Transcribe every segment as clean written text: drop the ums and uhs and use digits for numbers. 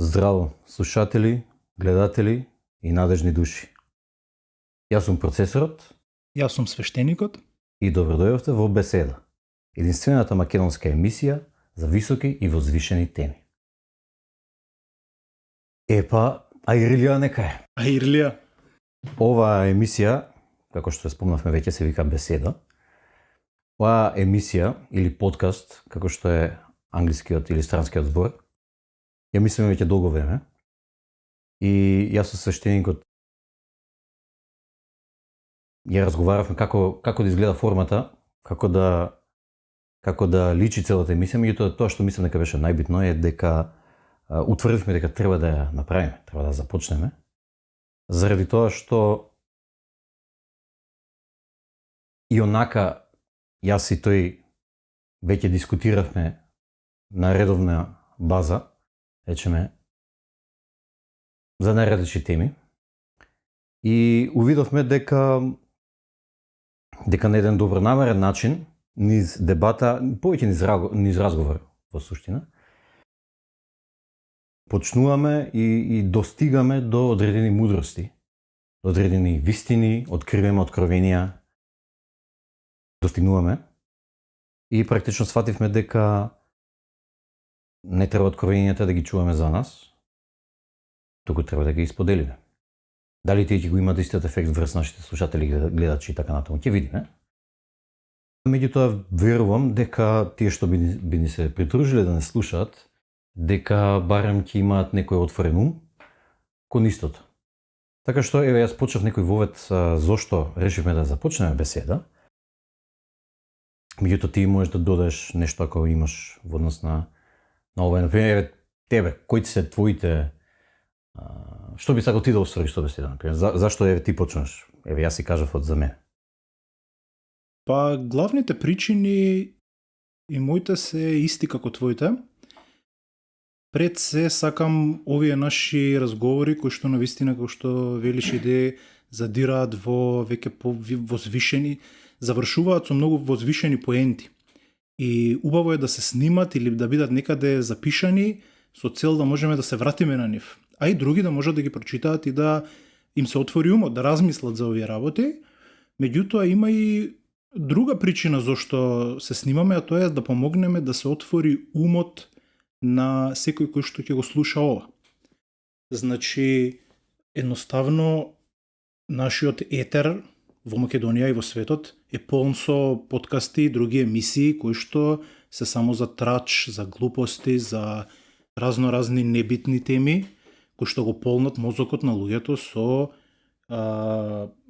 Здраво, слушатели, гледатели и надежни души. Јас сум процесорот Јас сум свештеникот. и добродојавте во Беседа, единствената македонска емисија за високи и возвишени теми. Епа, а Ирлија нека е. А Ирлија? Оваа емисија, како што спомнавме веќе, се вика Беседа. Оваа емисија или подкаст, како што е англискиот или странскиот збор, ја мислиме веќе долго време. И јас со свештеникот ја разговаравме како да изгледа формата, како да личи целата емисија, меѓутоа тоа што мислам дека беше најбитно е дека утврдивме дека треба да ја направиме, треба да започнеме, заради тоа што и онака јас и тој веќе дискутиравме на редовна база, речеме, за најразлични теми и увидовме дека на еден добронамерен начин, низ дебата, повеќе низ разговор во суштина, почнуваме и достигаме до одредени мудрости, до одредени вистини, откриваме откровенија, достигнуваме и практично сфативме дека не треба откровенијата да ги чуваме за нас, туку треба да ги споделиме. Дали тие ќе го имат истиот ефект врз нашите слушатели, гледачи и така натаму, ќе видиме. Меѓутоа верувам дека тие што би ни се придружиле да не слушаат, дека барем ќе имаат некој отворен ум кон истото. Така што еве јас почнав некој вовед зошто решивме да започнеме беседа. Меѓутоа ти можеш да додадеш нешто ако имаш во однос на ова. Например, еве тебе, кои се твоите што би сакал ти да оствариш со беседа, например? Зашто еве ти почнаш? Еве јас си кажав од за мене. Па главните причини и моите се исти како твоите. Пред се сакам овие наши разговори кои што навистина, кои што велиш иде задираат во веќе возвишени, завршуваат со многу возвишени поенти. И убаво е да се снимат или да бидат некаде запишани со цел да можеме да се вратиме на нив. А и други да можат да ги прочитаат и да им се отвори умот, да размислат за овие работи. Меѓутоа има и друга причина зашто се снимаме, а тоа е да помогнеме да се отвори умот на секој кој што ќе го слуша ова. Значи, едноставно, нашиот етер во Македонија и во светот е полн со подкасти и други емисии кои што се само за трач, за глупости, за разноразни небитни теми, кои што го полнат мозокот на луѓето со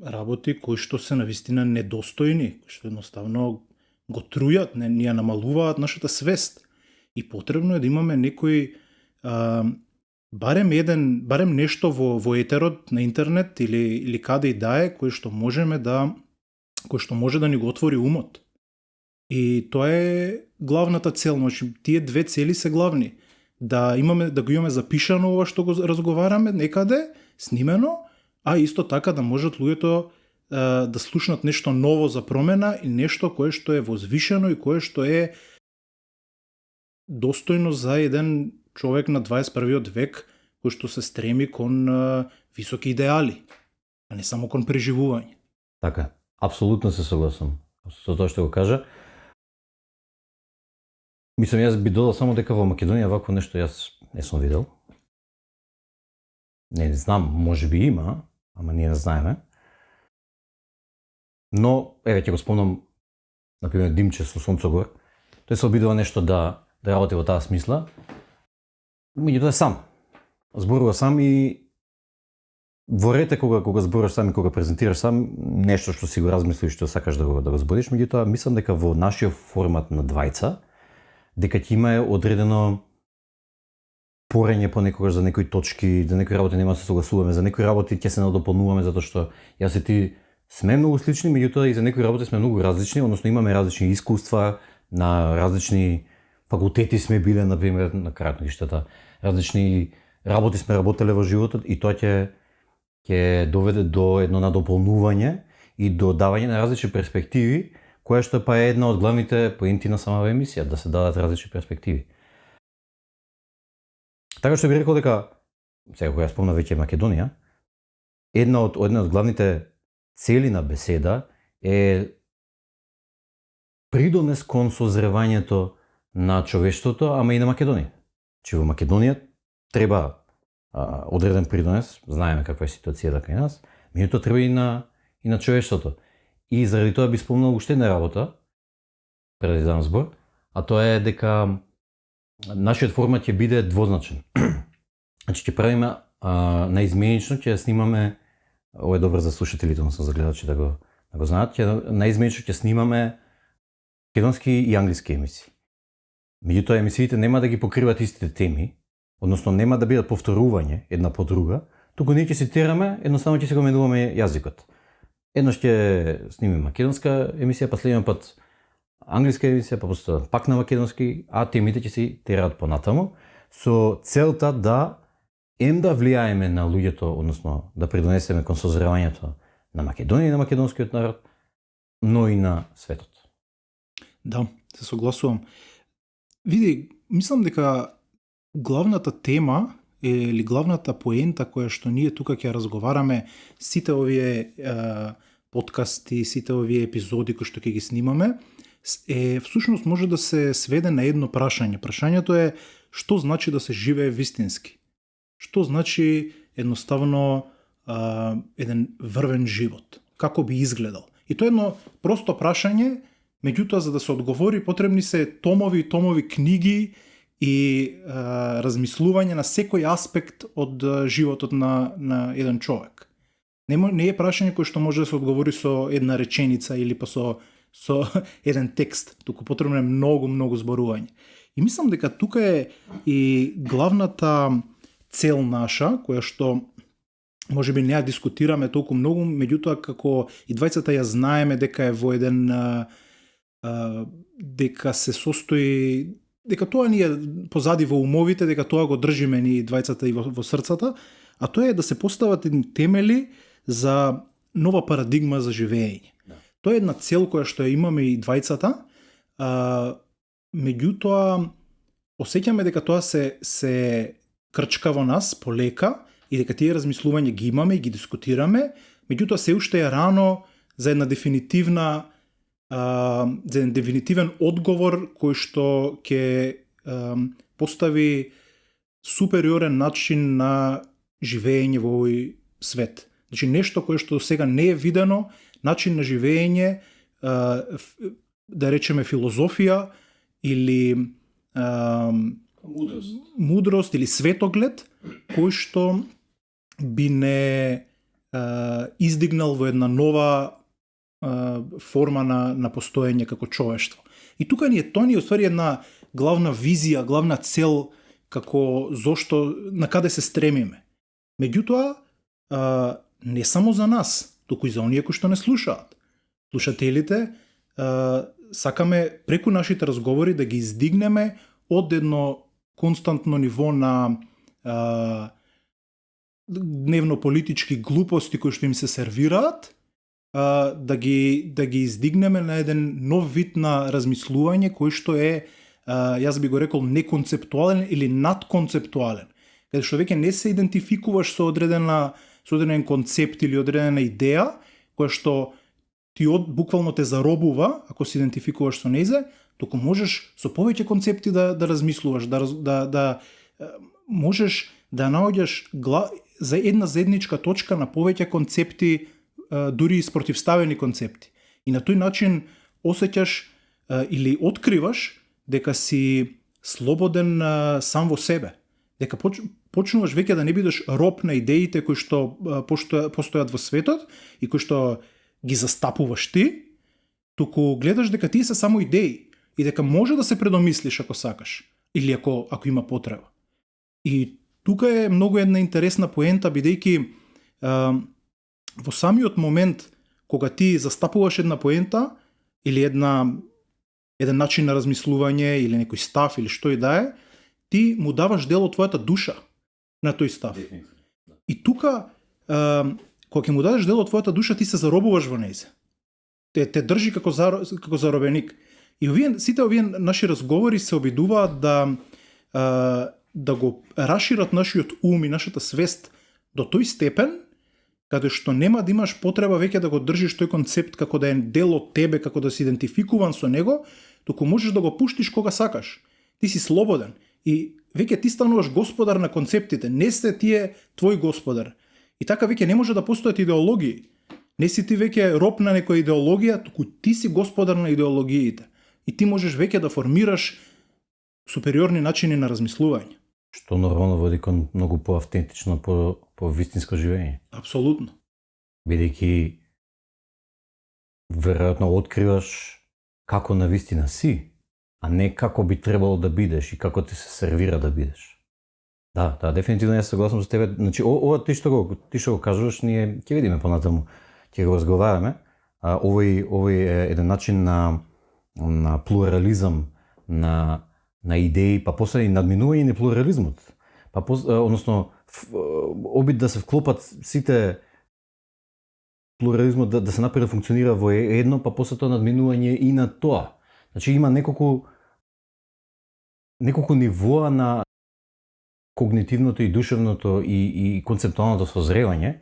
работи кои што се навистина недостојни, кои што едноставно го трујат, ни ја намалуваат нашата свест. И потребно е да имаме некој барем нешто во етерот на интернет или каде и да е кој што може да ни го отвори умот. И тоа е главната цел, значи тие две цели се главни. Да го имаме запишано ова што го разговараме некаде, снимено, а исто така да можат луѓето да слушнат нешто ново за промена и нешто кое што е возвишено и кое што е достојно за еден човек на 21 век кој што се стреми кон високи идеали, а не само кон преживување. Така, апсолутно се согласувам со тоа што го кажа. Мислам, јас би додал само дека во Македонија вакво нешто јас не сум видел. Не знам, може би има, ама ние не знаеме. Но, еве ќе го спомнам, например, Димче со Сонцогор. Тој се обидува нешто да работи во таа смисла. Меѓутоа сам. Зборува сам и во рете кога зборуваш сам и кога презентираш сам, нешто што си го размислиш, што сакаш да го збориш, меѓутоа мислам дека во нашиот формат на двајца, дека ќе има одредено порење понекогаш за некои точки, за некои работи нема да се согласуваме, за некои работи ќе се надополнуваме затоа што јас и ти сме многу слични, меѓутоа и за некои работи сме многу различни, односно имаме различни искуства, на различни факултети сме биле, например, на крајот на иштата, различни работи сме работеле во животот и тоа ќе доведе до едно надополнување и до давање на различни перспективи, која што па е една од главните поенти на самава емисија, да се дадат различни перспективи. Така што би рекол дека, сега кога ја спомна веќе Македонија, една од главните цели на беседа е придонес кон созревањето на човештвото, ама и на Македонија. Че во Македонија треба одреден придонес, знаеме каква е ситуацијата кај нас, меѓутоа треба и на човештвото. И заради тоа би спомнал уште една работа, пред да дам збор, а тоа е дека нашиот формат ќе биде двозначен. Значи ќе правиме наизменично, ќе снимаме, ово е добро за слушателите, но за гледачи да го знаат, наизменично ќе снимаме македонски и англиски емисии. Меѓутоа емисиите нема да ги покриват истите теми, односно нема да бидат повторување една по друга, туку ние ќе се тераме, едноставно ќе се го менуваме јазикот. Еднаш ќе снимиме македонска емисија, па следниот пат англиска емисија, па после пак на македонски, а темите ќе се тераат понатаму, со целта да да влијаеме на луѓето, односно да придонесеме кон созревањето на Македонија и на македонскиот народ, но и на светот. Да, се согласувам. Види, мислам дека главната тема или главната поента која што ние тука ќе разговараме, сите овие подкасти, сите овие епизоди кои што ќе ги снимаме, всушност може да се сведе на едно прашање. Прашањето е што значи да се живее вистински? Што значи едноставно еден врвен живот? Како би изгледал? И тоа е едно просто прашање, меѓутоа за да се одговори потребни се томови и томови книги и размислување на секој аспект од животот на еден човек. Не е прашање кое што може да се одговори со една реченица или па со еден текст, туку потребно е многу зборување. И мислам дека тука е и главната цел наша, која што може би не ја дискутираме толку многу, меѓутоа како и двајцата ја знаеме дека е во еден дека се состои, дека тоа ни е позади во умовите, дека тоа го држиме ни двајцата и во срцата, а тоа е да се постават едни темели за нова парадигма за живење. Да. Тоа е една цел која што ја имаме и двајцата, меѓутоа осеќаме дека тоа се крчка во нас полека и дека тие размислувања ги имаме и ги дискутираме, меѓутоа се уште е рано за една за еден дефинитивен одговор кој што ќе постави супериорен начин на живење во овој свет. Значи нешто кое што сега не е видено, начин на живење, да речеме филозофија или мудрост или светоглед, кој што би не издигнал во една нова форма на постоење како човештво. И тука тоа ни е оствари една главна визија, главна цел како зошто на каде се стремиме. Меѓутоа не само за нас, туку и за оние кои што не слушаат. Слушателите сакаме преку нашите разговори да ги издигнеме од едно константно ниво на дневно-политички глупости кои што им се сервираат, да ги издигнеме на еден нов вид на размислување кој што е, јас би го рекол, неконцептуален или надконцептуален. Каде што веќе не се идентификуваш со одреден концепт или одредена идеја, која што ти буквално те заробува, ако се идентификуваш со нејзе, туку можеш со повеќе концепти да размислуваш, да можеш да наоѓаш за една заедничка точка на повеќе концепти, дури и спротивставени концепти. И на тој начин осеќаш или откриваш дека си слободен сам во себе. Дека почнуваш веќе да не бидеш роб на идеите кои што постојат во светот и кои што ги застапуваш ти, туку гледаш дека тие се само идеи и дека може да се предомислиш ако сакаш или ако има потреба. И тука е многу една интересна поента, бидејќи во самиот момент кога ти застапуваш една поента или еден начин на размислување или некој став или што и да е, ти му даваш дел од твојата душа на тој став. И тука кога ќе му дадеш дел од твојата душа, ти се заробуваш во нејзе. Те држи како заробеник. И сите овие наши разговори се обидуваат да го расшират нашиот ум и нашата свест до тој степен каде што нема да имаш потреба веќе да го држиш тој концепт како да е дел од тебе, како да си идентификуван со него, туку можеш да го пуштиш кога сакаш. Ти си слободен и веќе ти стануваш господар на концептите, не се тие твој господар. И така веќе не може да постојат идеологии. Не си ти веќе роб на некоја идеологија, туку ти си господар на идеологиите. И ти можеш веќе да формираш супериорни начини на размислување. Што нормално води кон многу поавтентично, по вистинско живење. Апсолутно. Бидејќи веројатно откриваш како навистина си, а не како би требало да бидеш и како ти се сервира да бидеш. Да, дефинитивно јас согласам со тебе. Значи, ова ти што го кажуваш, ние ќе видиме понатаму, ќе го разговараме. Овој е еден начин на плурализам, на идеи, па после и надминување на плурализмот. Односно, обид да се вклопат сите плурализмот да се направи да функционира во едно, па после тоа надминување и на тоа. Значи има неколку нивоа на когнитивното и душевното и концептуалното созревање,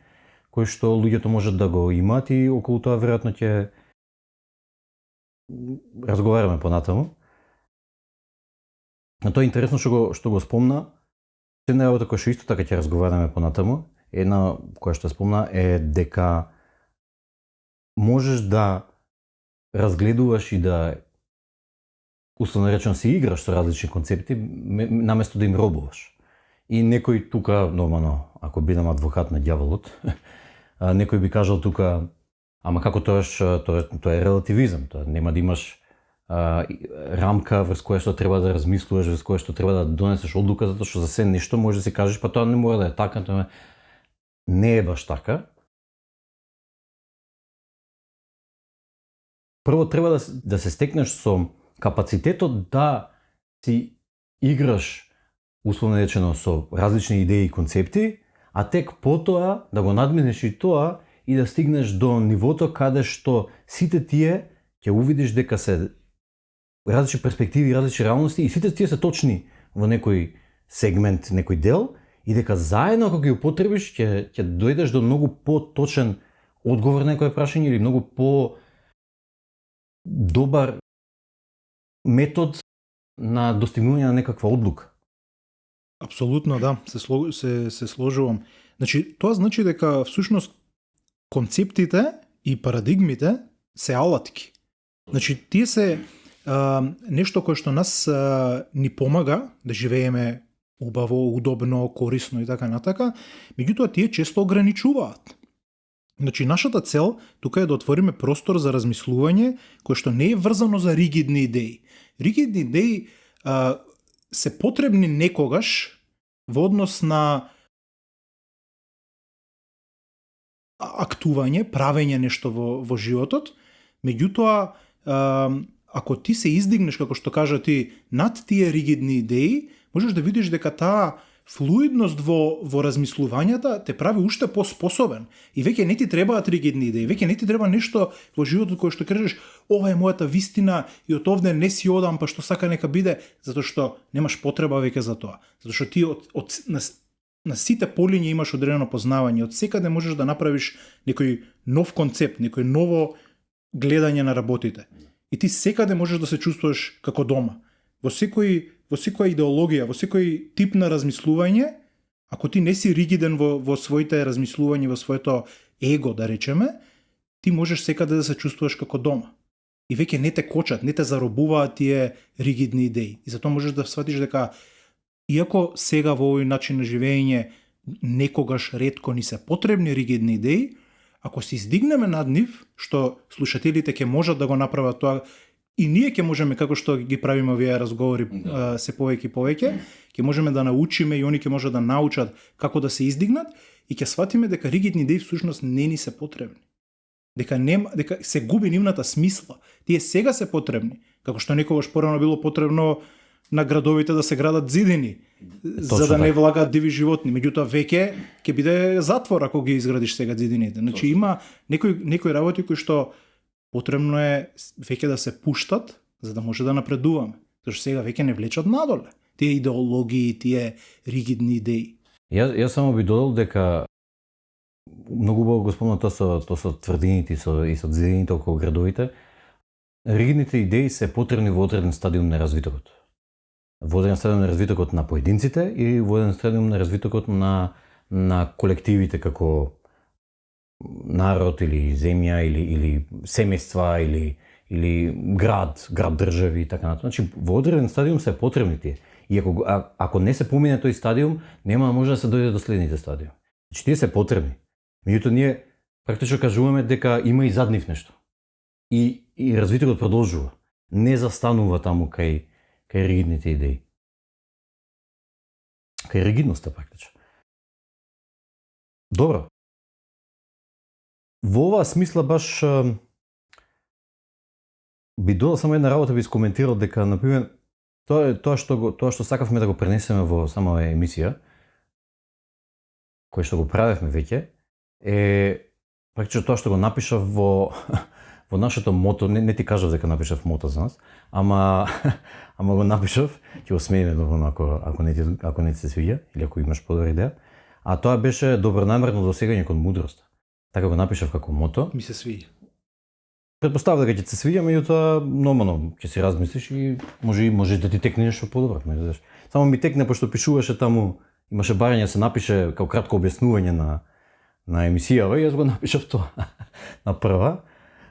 кои што луѓето можат да го имаат и околу тоа веројатно ќе разговараме понатаму. Но тоа е интересно што го спомна. Една работа која што исто така ќе разговараме понатаму, една која што спомна е дека можеш да разгледуваш и да условно речено си играш со различни концепти наместо да им робуваш. И некој тука, нормално, ако бидам адвокат на ѓаволот, некој би кажал тука, ама како тоа е релативизам, тоа нема да имаш рамка врз која што треба да размислуваш, врз која што треба да донесеш одлука, затоа што за се нешто може да си кажеш, па тоа не мора да е така, тоа не е баш така. Прво треба да се стекнеш со капацитетот да си играш условно речено со различни идеи и концепти, а тек потоа да го надминеш и тоа и да стигнеш до нивото каде што сите тие ќе увидиш дека се различни перспективи, различни реалности и сите тие се точни во некој сегмент, некој дел и дека заедно ако ги употребиш ќе дојдеш до многу поточен одговор на некој прашање или многу добар метод на достигнување на некаква одлука. Апсолутно, да, се сложувам. Значи, тоа значи дека всушност концептите и парадигмите се алатки. Значи, тие се нешто кое што нас ни помага да живееме убаво, удобно, корисно и така натака, меѓутоа тие често ограничуваат. Значи, нашата цел тука е да отвориме простор за размислување кое што не е врзано за ригидни идеи. Ригидни идеи се потребни некогаш во однос на актување, правење нешто во животот, меѓутоа ако ти се издигнеш, како што кажа ти, над тие ригидни идеи, можеш да видиш дека таа флуидност во размислувањата те прави уште поспособен. И веќе не ти требаат ригидни идеи, веќе не ти треба нешто во животот кое што кажеш, ова е мојата вистина и од овде не си одам, па што сака нека биде, затоа што немаш потреба веќе за тоа. Затоа што ти на сите полиња имаш одредено познавање, од секаде можеш да направиш некој нов концепт, некој ново гледање на работите. И ти секаде можеш да се чувствуваш како дома. Во секоја идеологија, во секој тип на размислување, ако ти не си ригиден во своите размислувања, во своето его, да речеме, ти можеш секаде да се чувствуваш како дома. И веќе не те кочат, не те заробуваат тие ригидни идеи. И затоа можеш да сватиш дека, иако сега во овој начин на живење некогаш ретко ни се потребни ригидни идеи, ако се издигнеме над нив, што слушателите ќе можат да го направат тоа, и ние ќе можеме, како што ги правиме овие разговори се повеќе и повеќе, ќе можеме да научиме и они ќе можат да научат како да се издигнат и ќе сватиме дека ригидни идеи всушност не ни се потребни. Дека се губи нивната смисла. Тие сега се потребни, како што некогаш порано било потребно на градовите да се градат зидини, за да не влагаат диви животни. Меѓутоа веќе ќе биде затвор ако ги изградиш сега зидините. Значи има некои работи кои што потребно е веќе да се пуштат за да може да напредуваме. Зашто сега веќе не влечат надоле. тие идеологии, тие ригидни идеи. Јас само би додал дека многу убаво го спомна тоа со тврдините и со зидините околу градовите. Ригидните идеи се потребни во одреден стадиум на развитокот. Во одреден стадиум на развитокот на поединците и во одреден стадиум на развитокот на колективите како народ или земја или семејства или град држави и така натаму. Значи во одреден стадиум се потребни тие. И ако не се помине тој стадиум, нема може да се дојде до следните стадиуми. Значи тие се потребни. Меѓутоа ние практично кажуваме дека има и заднив нешто. И развитокот продолжува. Не застанува таму кај ригидните идеи. Кај ригидноста практично. Добро. Во оваа смисла баш би додал само една работа, би искоментирал дека например тоа што сакавме да го пренесеме во самава емисија, кој што го правевме веќе, е практично тоа што го напишав во нашето мото, не ти кажав дека напишав мото за нас, ама го напишав, ќе го смееме доволно ако не ти се свиѓа или ако имаш подобра идеја. А тоа беше добронамерно досегање кон мудрост. Така го напишав како мото. Ми се свиѓа. Предпоставав дека ќе се свиѓа, меѓутоа нормално ќе си размислиш и може да ти текне нешто подобро, Само ми текне пошто пишуваше таму, имаше барање да се напише како кратко објаснување на емисијава и јас го напишав тоа на прва.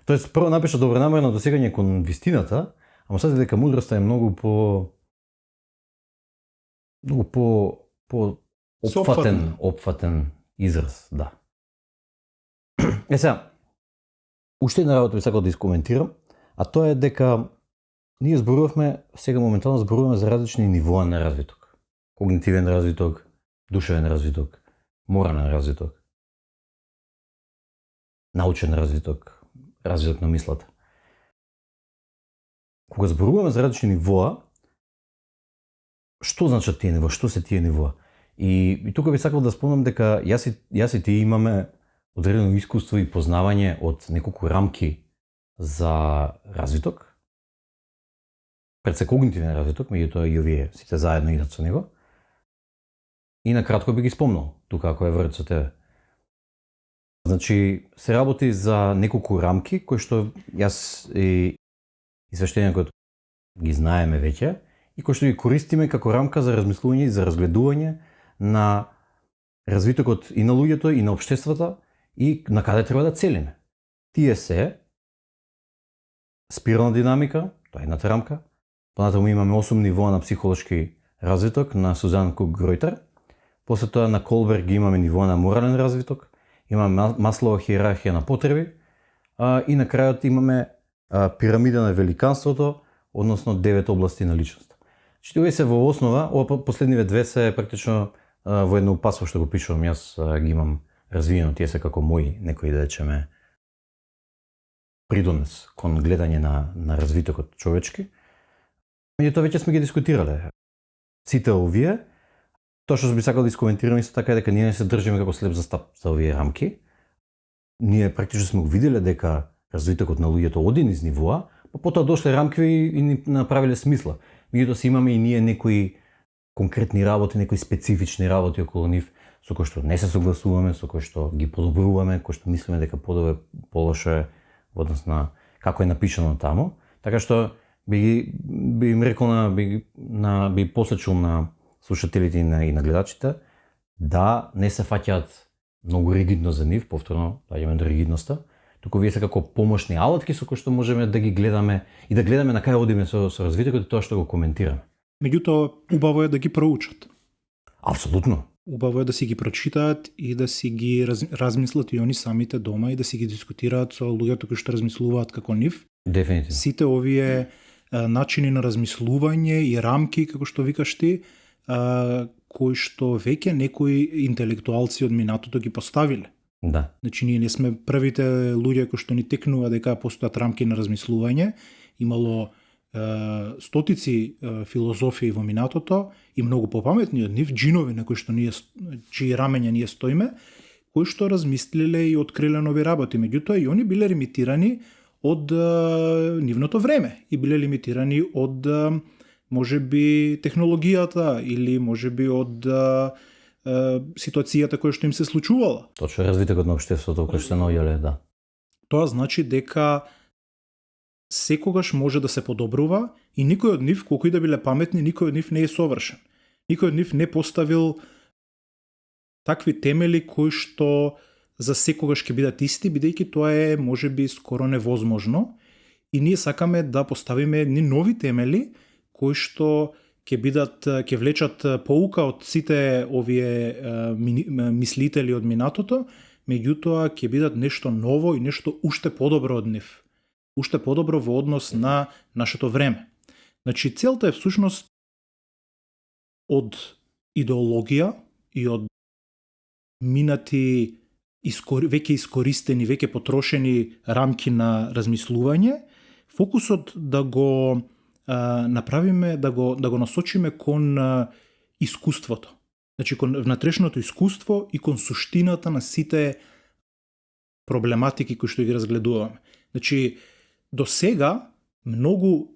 Тоест прво напишав добронамерно досегање кон вистината, ама сетив дека мудроста е многу по опфатен израз, да. Сега, уште една работа би сакал да искоментирам, а тоа е дека ние зборувавме, сега моментално зборуваме за различни нивоа на развиток. Когнитивен развиток, душевен развиток, морален развиток, научен развиток на мислата. Кога зборуваме за различни нивоа, што значат тие нивоа, што се тие нивоа? И тука би сакал да спомнам дека јас и ти имаме одредено искуство и познавање од неколку рамки за развиток. Пред се когнитивен развиток, меѓутоа и овие сите заедно идат со него. И накратко би ги спомнал, тука ако е вред со тебе. Значи, се работи за неколку рамки, кои што јас и свештеникот ги знаеме веќе, и кои што ги користиме како рамка за размислување и за разгледување на развитокот и на луѓето и на општеството и на каде треба да целиме. Тие се спирална динамика, тоа е едната рамка. Понатаму имаме 8 нивоа на психолошки развиток на Сузан Кук-Гройтер. После тоа на Колберг ги имаме нивоа на морален развиток. Имаме Маслова хиерархија на потреби. И на крајот имаме пирамида на великанството, односно 9 области на личност. Значи, овие се во основа, ова последниве две се практично во едно упатство што го пишувам, јас ги имам развиено, тие се како мои, некои да речеме, придонес кон гледање на развитокот човечки. Меѓутоа веќе сме ги дискутирале. Сите овие, тоа што би сакал да искоментирам исто така е дека ние не се држиме како слеп за стап за овие рамки. Ние практично сме го виделе дека развитокот на луѓето оди низ нивоа, па потоа дошле рамки и ни направиле смисла. Меѓутоа си имаме и ние некои конкретни работи, некои специфични работи околу нив, со кои што не се согласуваме, со кои што ги подобруваме, кои што мислиме дека подобро полошо е во однос на како е напишано таму. Така што би им рекол би посечил на слушателите и на гледачите да не се фаќаат многу ригидно за нив, повторно доаѓаме до ригидноста, туку вие се како помошни алатки со кои што можеме да ги гледаме и да гледаме на кај одиме со развитокот и тоа што го коментираме. Меѓутоа, убаво е да ги проучат. Апсолутно. Убаво е да си ги прочитаат и да си ги размислат и они самите дома и да си ги дискутираат со луѓето кои што размислуваат како нив. Дефинитивно. Сите овие начини на размислување и рамки, како што викаш ти, кои што веќе некои интелектуалци од минатото ги поставиле. Да. Значи ние не сме првите луѓе кои што ни текнува дека постојат рамки на размислување. Имало стотици филозофии во минатото и многу попаметни од нив, джинови на кои што чии рамења ние стоиме, кои што размислиле и откриле нови работи. Меѓутоа и они биле лимитирани од нивното време и биле лимитирани од може би технологијата или може би од ситуацијата која што им се случувала. Точно развитокот на општеството кој што наоѓале, да. Тоа значи дека секогаш може да се подобрува и никој од нив, колку и да биле паметни, никој од нив не е совршен. Никој од нив не поставил такви темели кои што за секогаш ќе бидат исти, бидејќи тоа е можеби скоро невозможно. И ние сакаме да поставиме едни нови темели кои што ќе влечат поука од сите овие мислители од минатото, меѓутоа ќе бидат нешто ново и нешто уште подобро од нив. Уште подобро во однос на нашето време. Значи, целта е всушност од идеологија и од минати веќе искористени, веќе потрошени рамки на размислување, фокусот да го направиме, да го насочиме кон искуството. Значи, кон внатрешното искуство и кон суштината на сите проблематики кои што ги разгледуваме. Значи, до сега многу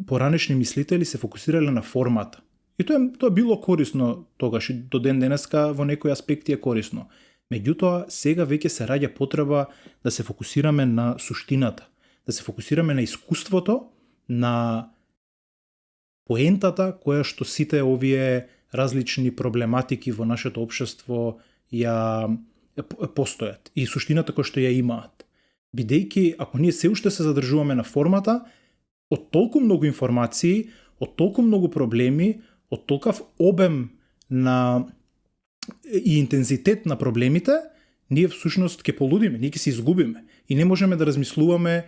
поранешни мислители се фокусирале на формата. И тоа било корисно тогаш и до ден денеска во некои аспекти е корисно. Меѓутоа, сега веќе се раѓа потреба да се фокусираме на суштината, да се фокусираме на искуството, на поентата која што сите овие различни проблематики во нашето општество ја постојат и суштината која што ја имаат. Бидејќи, ако ние се уште се задржуваме на формата, од толку многу информации, од толку многу проблеми, од толкав обем на и интензитет на проблемите, ние всушност ќе полудиме, ние ќе се изгубиме и не можеме да размислуваме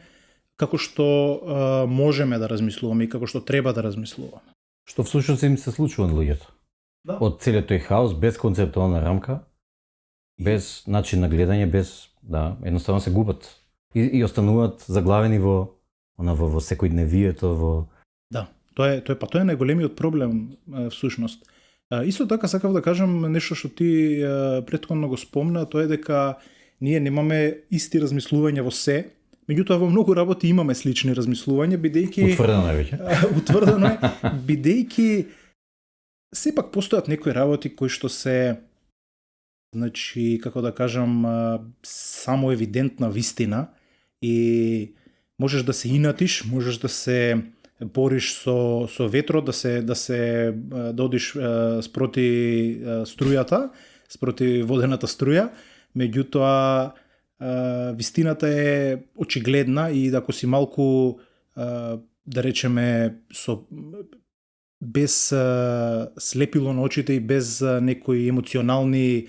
како што можеме да размислуваме и како што треба да размислуваме. Што всушност им се случува на луѓето. Да. Од целиот тој хаос, без концептуална рамка, без начин на гледање, без, да, едноставно се губат и остануваат заглавени во секојдневието, во... Да, тоа е најголемиот проблем всушност. Исто така сакав да кажам нешто што ти претходно го спомна, тоа е дека ние немаме исти размислувања во се, меѓутоа во многу работи имаме слични размислувања, бидејќи Утврдено е веќе. Утврдено е, бидејќи сепак постојат некои работи кои што се, значи, како да кажам, само евидентна вистина и можеш да се инатиш, можеш да се бориш со ветрот, да одиш спроти струјата, спроти водената струја, меѓутоа вистината е очигледна и ако си малку, да речеме, без слепило на очите и без некои емоционални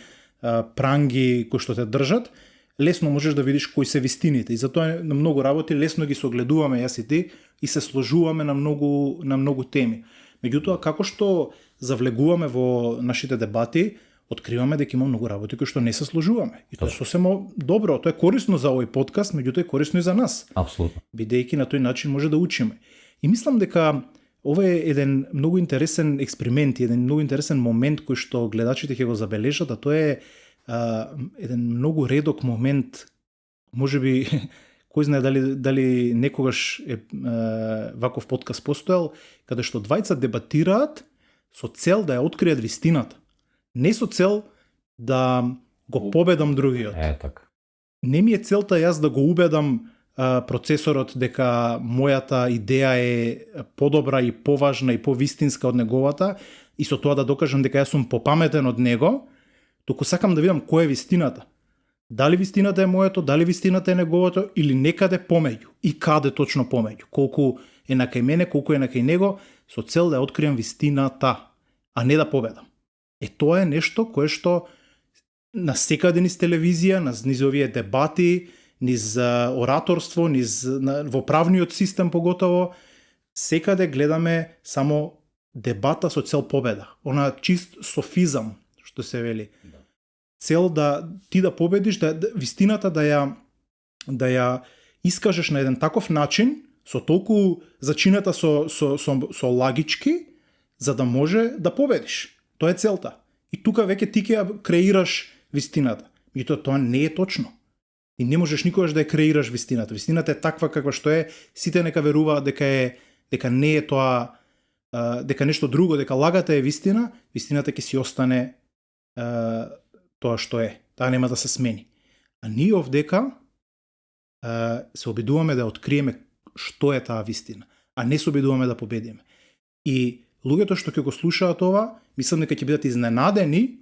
пранги кои што те држат, лесно можеш да видиш кои се вистините. И затоа на многу работи лесно ги согледуваме јас и ти и се сложуваме на многу теми. Меѓутоа, како што завлегуваме во нашите дебати, откриваме дека има многу работи кои што не се сложуваме. И тоа е сосема добро, тоа е корисно за овој подкаст, меѓутоа е корисно и за нас. Апсолутно. Бидејќи на тој начин може да учиме. И мислам дека ова е еден многу интересен експеримент, еден многу интересен момент кој што гледачите ќе го забележат, а тоа е еден многу редок момент, можеби кој знае дали некогаш ваков подкаст постоел, каде што двајца дебатираат со цел да ја откријат вистината. Не со цел да го победам другиот. Така. Не ми е целта јас да го убедам процесорот дека мојата идеја е подобра и поважна и повистинска од неговата и со тоа да докажам дека јас сум попаметен од него, туку сакам да видам која е вистината. Дали вистината е моето, дали вистината е неговото или некаде помеѓу. И каде точно помеѓу. Колку е на кај мене, колку е на кај него, со цел да ја откријам вистината, а не да победам. Тоа е нешто кое што насекаде низ телевизија, низ овие дебати, низ ораторство, во правниот систем поготово, секаде гледаме само дебата со цел победа. Она чист софизам, што се вели. Цел да ти да победиш, вистината да ја искажеш на еден таков начин, со толку зачината со лагички, за да може да победиш. Тоа е целта. И тука веќе ти ќе ја креираш вистината. И тоа не е точно. И не можеш никогаш да ја креираш вистината. Вистината е таква каква што е, сите нека веруваат дека не е тоа дека нешто друго, дека лагата е вистина, вистината ќе си остане тоа што е. Таа нема да се смени. А ние овдека се обидуваме да откриеме што е таа вистина, а не се обидуваме да победиме. И луѓето што ќе го слушаат ова, мислам дека ќе бидат изненадени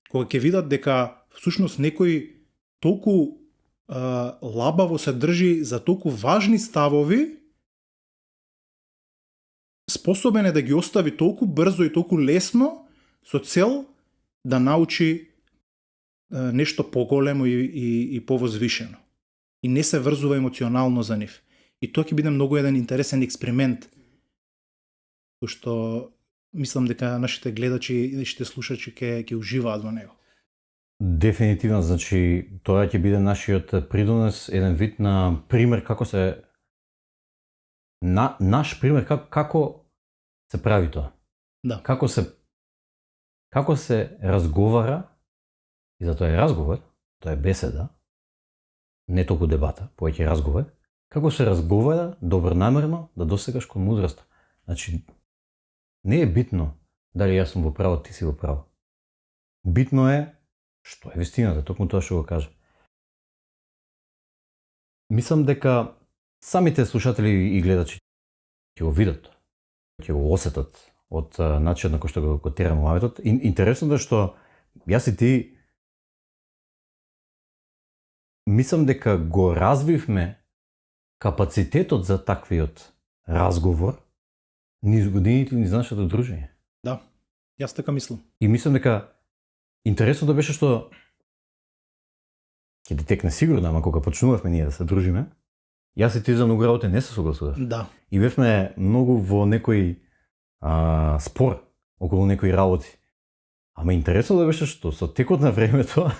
кога ќе видат дека всушност некој толку лабаво се држи за толку важни ставови, способен е да ги остави толку брзо и толку лесно со цел да научи нешто поголемо и повозвишено. И не се врзува емоционално за нив. И тоа ќе биде многу еден интересен експеримент, кој што мислам дека нашите гледачи и нашите слушачи ќе уживаат во него. Дефинитивно, значи тоа ќе биде нашиот придонес, еден вид на пример како се наш пример како се прави тоа. Да. Како се разговара, и затоа е разговор, тоа е беседа, не толку дебата, повеќе разговор, како се разговара добронамерно да досегаш кон мудроста. Значи, не е битно дали јас сум во право, ти си во право. Битно е што е вистината, токму тоа што го кажа. Мислам дека самите слушатели и гледачи ќе го видат, ќе го осетат од начинот на кој што го терам муабетот. Интересно е што јас и ти мислам дека го развивме капацитетот за таквиот разговор низ годините низ нашето дружење. Да, јас така мислам. И мислам дека интересното беше што ќе детекне сигурно, ама кога почнувавме ние да се дружиме, јас и ти за многу работи не се согласував. Да. И бевме многу во некој спор околу некои работи. Ама интересно беше што со текот на времето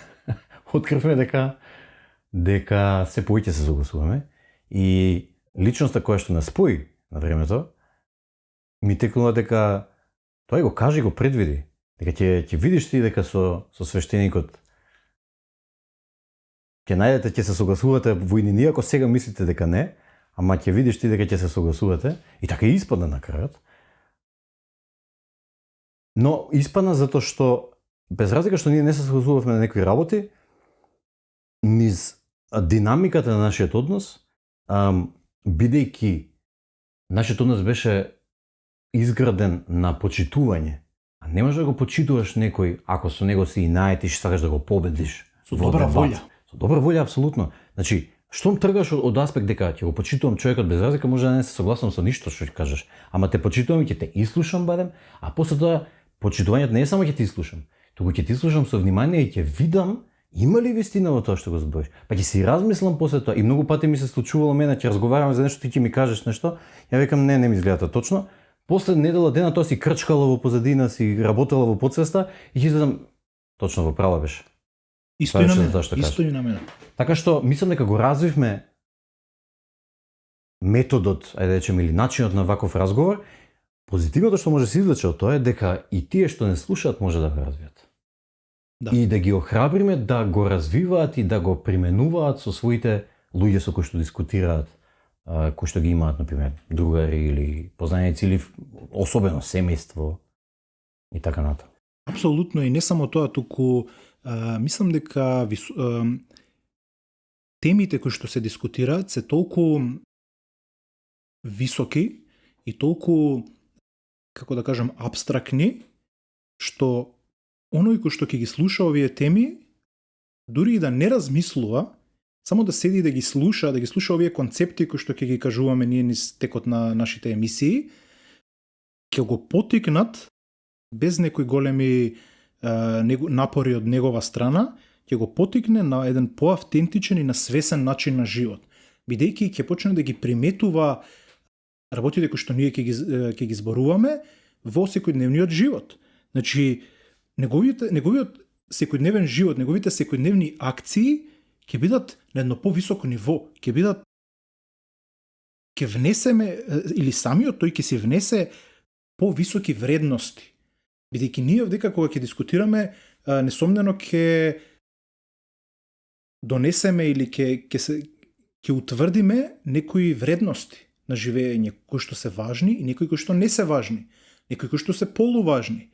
откривме дека се повеќе се согласуваме и личноста која што нас спои на времето ми текнува дека тој го кажи, го предвиди, дека ќе видиш ти дека со свештеникот ќе најдете, ќе се согласувате во иднини, ако сега мислите дека не, ама ќе видиш ти дека ќе се согласувате и така и испадна на крајот. Но испадна затоа што без разлика што ние не се согласувавме на некои работи, низ динамиката на нашиот однос, бидејќи нашиот однос беше изграден на почитување, а не можеш да го почитуваш некој ако со него си и наетиш, сакаш да го победиш. Со добра волја. Со добра волја, апсолутно. Значи, штом тргаш од аспект дека ќе го почитувам човекот без разлика, може да не се согласувам со ништо што ќе кажеш, ама те почитувам и ќе те изслушам барем, а после тоа почитувањето не е само ќе те изслушам, туку ќе те изслушам со внимание и ќе видам има ли вистина во тоа што го збориш. Па ќе си размислам после тоа и многу пати ми се случувало мене, ќе разговараме за нешто, ти ќе ми кажеш нешто, ја викам не ми изгледа точно. После недела дена тоа си крчкала во позадина, си работела во подсвеста и ќе задам точно во права беше. Исто и на мене. Исто и на мене. Така што мислам дека го развивме методот, ајде да речеме, или начинот на ваков разговор. Позитивното што може да се извлече од тоа е дека и тие што не слушаат може да го развијат. Да. И да ги охрабриме да го развиваат и да го применуваат со своите луѓе со кои што дискутираат, кои што ги имаат, например, другари или познаници или особено семејство и така натаму. Апсолутно и не само тоа, туку мислам дека темите кои што се дискутираат се толку високи и толку, како да кажам, абстрактни, што оној кој што ќе ги слуша овие теми, дури и да не размислува, само да седи да ги слуша овие концепти кои што ќе ги кажуваме ние низ текот на нашите емисии, ќе го потикнат без некои големи напори од негова страна, ќе го потикне на еден поавтентичен и на свесен начин на живот. Бидејќи ќе почне да ги приметува работите кои што ние ќе ги зборуваме во секојдневниот живот. Значи, неговиот секојдневен живот, неговите секојдневни акции ќе бидат на едно повисоко ниво, ќе внесеме, или самиот тој ќе си внесе повисоки вредности. Бидејќи ние овдека кога ќе дискутираме, несомнено ќе донесеме или ќе утврдиме некои вредности на живење кои што се важни и некои кои што не се важни. некои кои што се полуважни.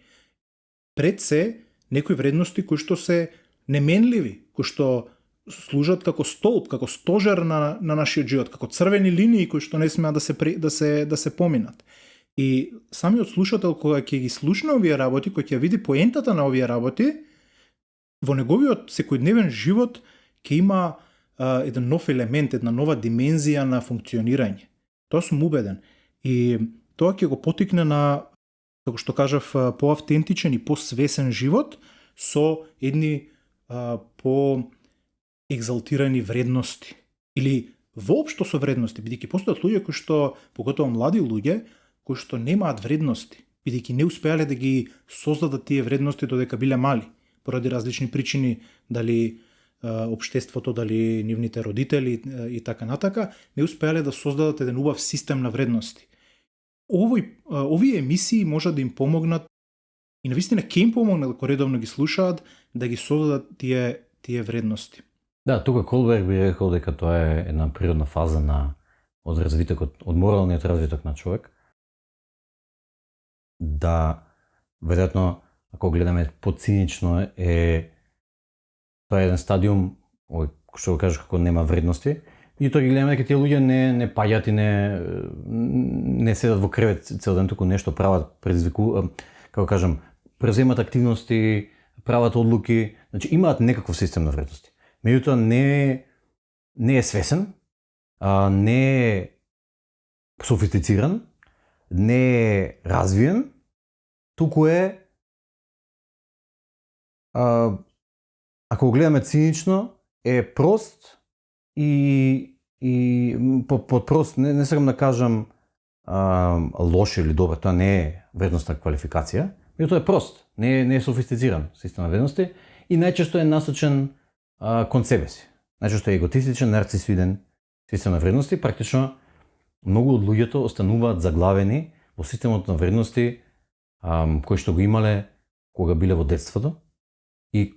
Пред се, некои вредности кои што се неменливи, кои што служат како столб, како стожер на нашиот живот, како црвени линии кои што не смеат да се поминат. И самиот слушател кога ќе ги слушне овие работи, кој ќе види поентата на овие работи, во неговиот секојдневен живот ќе има еден нов елемент, една нова димензија на функционирање. Тоа сум убеден. И тоа ќе го потикне на, како што кажав, поавтентичен и посвесен живот со едни по-екзалтирани вредности. Или воопшто со вредности, бидејќи постојат луѓе кои што, поготово млади луѓе, кои што немаат вредности, бидејќи не успеале да ги создадат тие вредности додека биле мали, поради различни причини, дали општеството, дали нивните родители и така натака, не успеале да создадат еден убав систем на вредности. Овие емисии може да им помогнат и навистина ќе им помогнат ако редовно ги слушаат да ги создадат тие вредности. Да, тука Колберг би рекол дека тоа е една природна фаза од развитокот, од моралниот развиток на човек. Да, веројатно, ако гледаме поцинично, тоа е еден стадиум, што го кажеш како нема вредности, и тоа ги гледаме дека тие луѓе не паѓат и не седат во кревет цел ден, туку нешто прават, како кажам, преземат активности, прават одлуки, значи имаат некаков систем на вредности. Меѓутоа не е свесен, не е софистициран, не е развиен, туку е, ако го гледаме цинично, е прост и под прост, не сакам да кажам лош или добар, тоа не е вредностна квалификација, но тоа е прост, не е софистициран систем на вредности и најчесто е насочен кон себе си. Најчесто е еготистичен, нарцисоиден систем на вредности, практично многу од луѓето остануваат заглавени во системот на вредности кои што го имале кога биле во детството и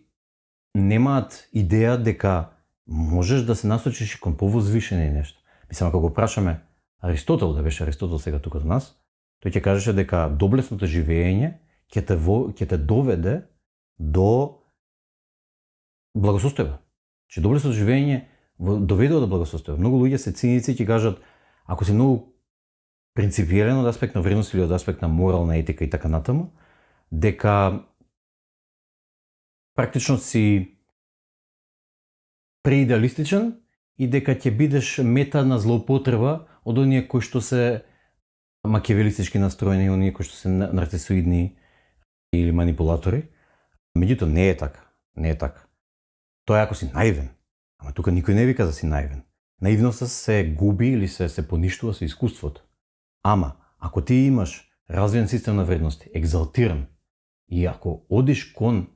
немаат идеја дека можеш да се насочиш и кон повозвишени нешто. Мислам, ако го прашаме Аристотел, да беше Аристотел сега тука до нас, тој ќе кажеше дека доблесното живење ќе те доведе до благосостојба. Че доблесното живење доведува до благосостојба. Многу луѓе се циници и ќе кажат, ако си многу принципиелен од аспект на вредност или од аспект на морална етика и така натаму, дека практично си преидеалистичен и дека ќе бидеш мета на злоупотреба од оние кои што се макиавелистички настроени, оние кои што се нарцисоидни или манипулатори. Меѓутоа не е така. Не е така. Тоа е ако си наивен. Ама тука никој не вика да си наивен. Наивноста се губи или се поништува со искуството. Ама, ако ти имаш развиен систем на вредности, екзалтиран, и ако одиш кон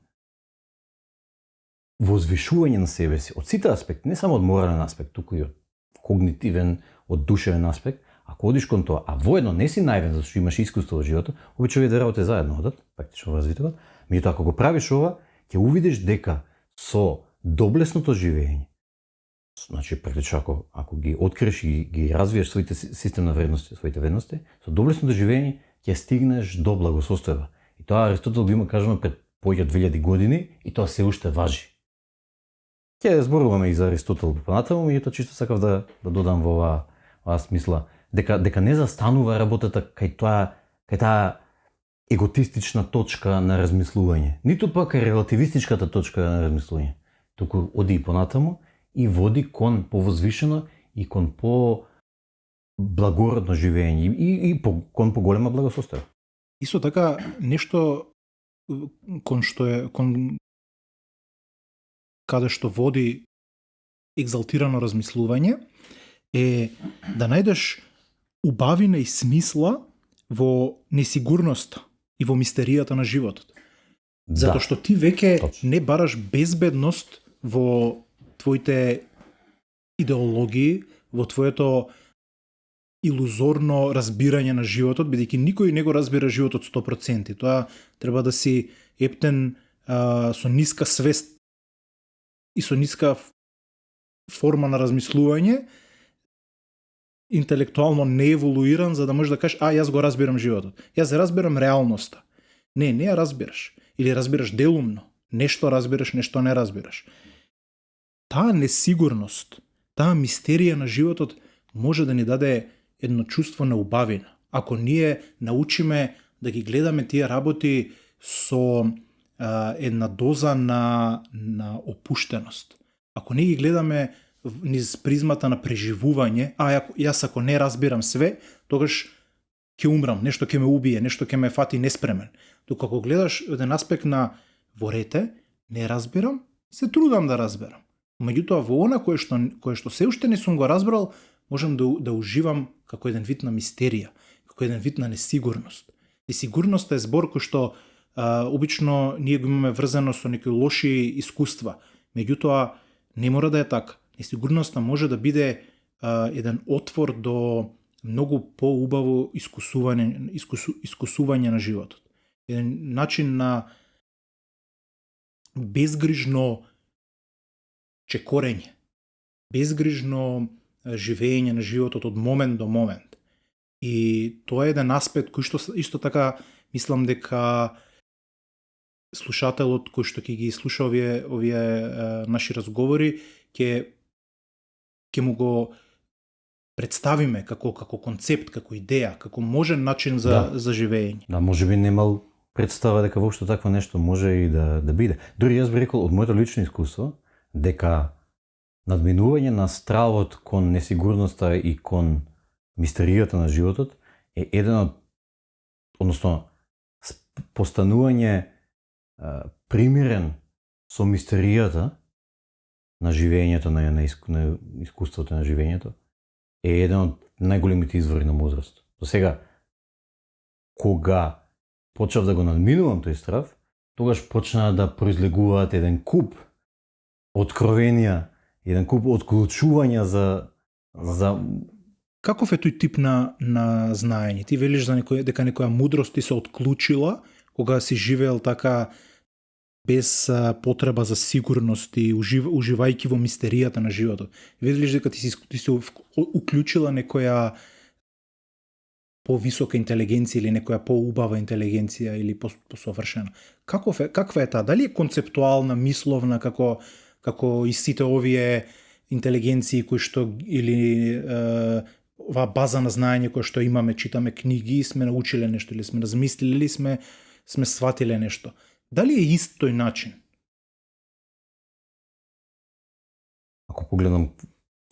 возвишување на себе си, од сите аспекти, не само од морален аспект, туку и од когнитивен, од душевен аспект, ако одиш кон тоа, а воедно не си наивен зашто имаш искуство во животот, обично овие две работи заедно одат, практично во развитокот, меѓутоа ако го правиш ова, ќе увидиш дека со доблесното живење, значи практично ако ги откриеш и ги развиеш своите систем на вредности, своите вредности, со доблесното живење ќе стигнеш до благосостојба. И тоа Аристотел го има кажано пред повеќе од 2000 години и тоа се уште важи. Ќе зборуваме и за Аристотел понатаму, меѓутоа чисто сакав да додам во оваа смисла дека не застанува работата кај таа еготистична точка на размислување, ниту пак релативистичката точка на размислување, туку оди и понатаму и води кон повозвишено и кон по-благородно живење и кон поголема благосостојба. Исто така, нешто кон каде што води екзалтирано размислување е да најдеш убавина и смисла во несигурноста и во мистеријата на животот. Затоа што ти веќе не бараш безбедност во твоите идеологии, во твоето илузорно разбирање на животот, бидејќи никој не го разбира животот 100%. Тоа треба да си ептен со ниска свест и со ниска форма на размислување, интелектуално не еволуиран за да можеш да кажеш јас го разбирам животот. Јас разбирам реалноста. Не ја разбираш. Или разбираш делумно. Нешто разбираш, нешто не разбираш. Таа несигурност, таа мистерија на животот може да ни даде едно чувство на убавина. Ако ние научиме да ги гледаме тие работи со една доза на опуштеност. Ако не ги гледаме низ призмата на преживување, јас ако не разбирам све, тогаш ќе умрам, нешто ќе ме убие, нешто ќе ме фати неспремен. Тука ако гледаш еден аспект на во рете, не разбирам, се трудам да разберам. Меѓутоа во она кое што се уште не сум го разбрал, можам да уживам како еден вид на мистерија, како еден вид на несигурност. И сигурноста е збор кој што обично ние го имаме врзано со некои лоши искуства. Меѓутоа не мора да е така. Несигурноста може да биде еден отвор до многу поубаво искусување на животот. Еден начин на безгрижно чекорење, безгрижно живење на животот од момент до момент. И тоа е еден аспект кој што исто така мислам дека слушателот кој што ќе ги слуша овие наши разговори ќе му го представиме како концепт, како идеја, како можен начин за живење. Да, можеби немал представа дека воопшто такво нешто може и да биде. Дури јас би рекол од моето лично искуство дека надминување на стравот кон несигурноста и кон мистеријата на животот е еден од, односно постанување примирен со мистеријата на живењето, на искуството на живењето, е еден од најголемите извори на мудрост. До сега, кога почнав да го надминувам тој страв, тогаш почна да произлегуваат еден куп откровенија, еден куп отклучувања за... Каков е тој тип на знаење? Ти велиш за дека некоја мудрост ти се отклучила кога си живеел така без потреба за сигурност и уживајќи во мистеријата на животот. Велиш дека ти се уклучила некоја повисока интелигенција или некоја поубава интелигенција или посовршена. Каква е таа? Дали е концептуална, мисловна како и сите овие интелигенции кои што или оваа база на знаење која што имаме, читаме книги и сме научиле нешто или сме размислили или сме сватиле нешто. Дали е ист тој начин? Ако погледам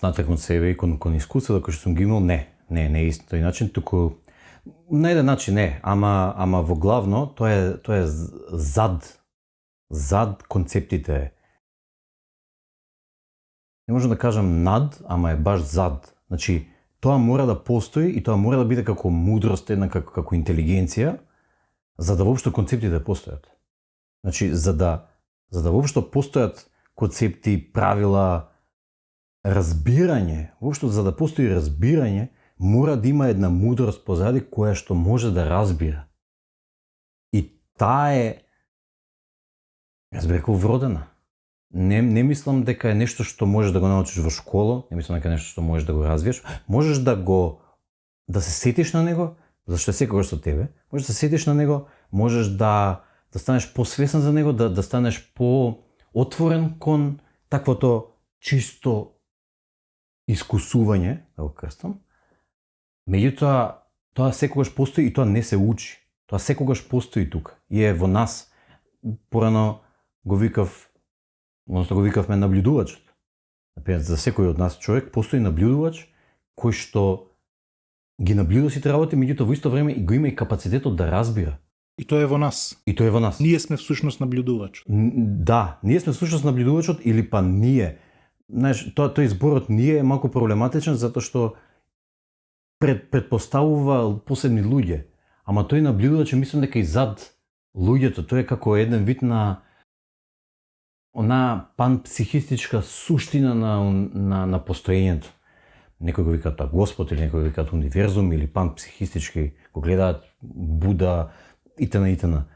натаму кон себе и кон искуството кој што сум ги имал, не е ист тој начин, туку на еден начин не, ама во главно тоа е зад концептите. Не можам да кажам над, ама е баш зад. Значи, тоа мора да постои и тоа мора да биде како мудрост, една како интелигенција, за да воопшто концептите постојат. Значи, за да воопшто постојат концепти, правила, разбирање, воопшто за да постои разбирање, мора да има една мудрост позади која што може да разбира. И таа е, јас би рекол, вродена. Не мислам дека е нешто што можеш да го научиш во школа, не мислам дека е нешто што можеш да го развиеш. Можеш да се сетиш на него, зашто е секогаш со тебе. Можеш да се сетиш на него, можеш да станеш посвесен за него, да станеш по-отворен кон таквото чисто искусување, да го крстам. Меѓутоа, тоа секогаш постои и тоа не се учи. Тоа секогаш постои тука и е во нас. Порано го викавме наблюдувачот. Например, за секој од нас човек постои наблюдувач кој што ги наблюдува сите работи, меѓутоа во исто време го има и капацитетот да разбира. И тоа е во нас. Ние сме всушност наблюдувачот. Да, ние сме всушност наблюдувачот или па ние. Знаеш, тој зборот ние е малку проблематичен затоа што предпоставува посебни луѓе. Ама тој наблюдувач, мислам дека и зад луѓето, тој е како еден вид на она панпсихистичка суштина на постоењето. Некој го викаат Господ, или некој го викаат универзум, или панпсихистички го гледаат Буда, итн.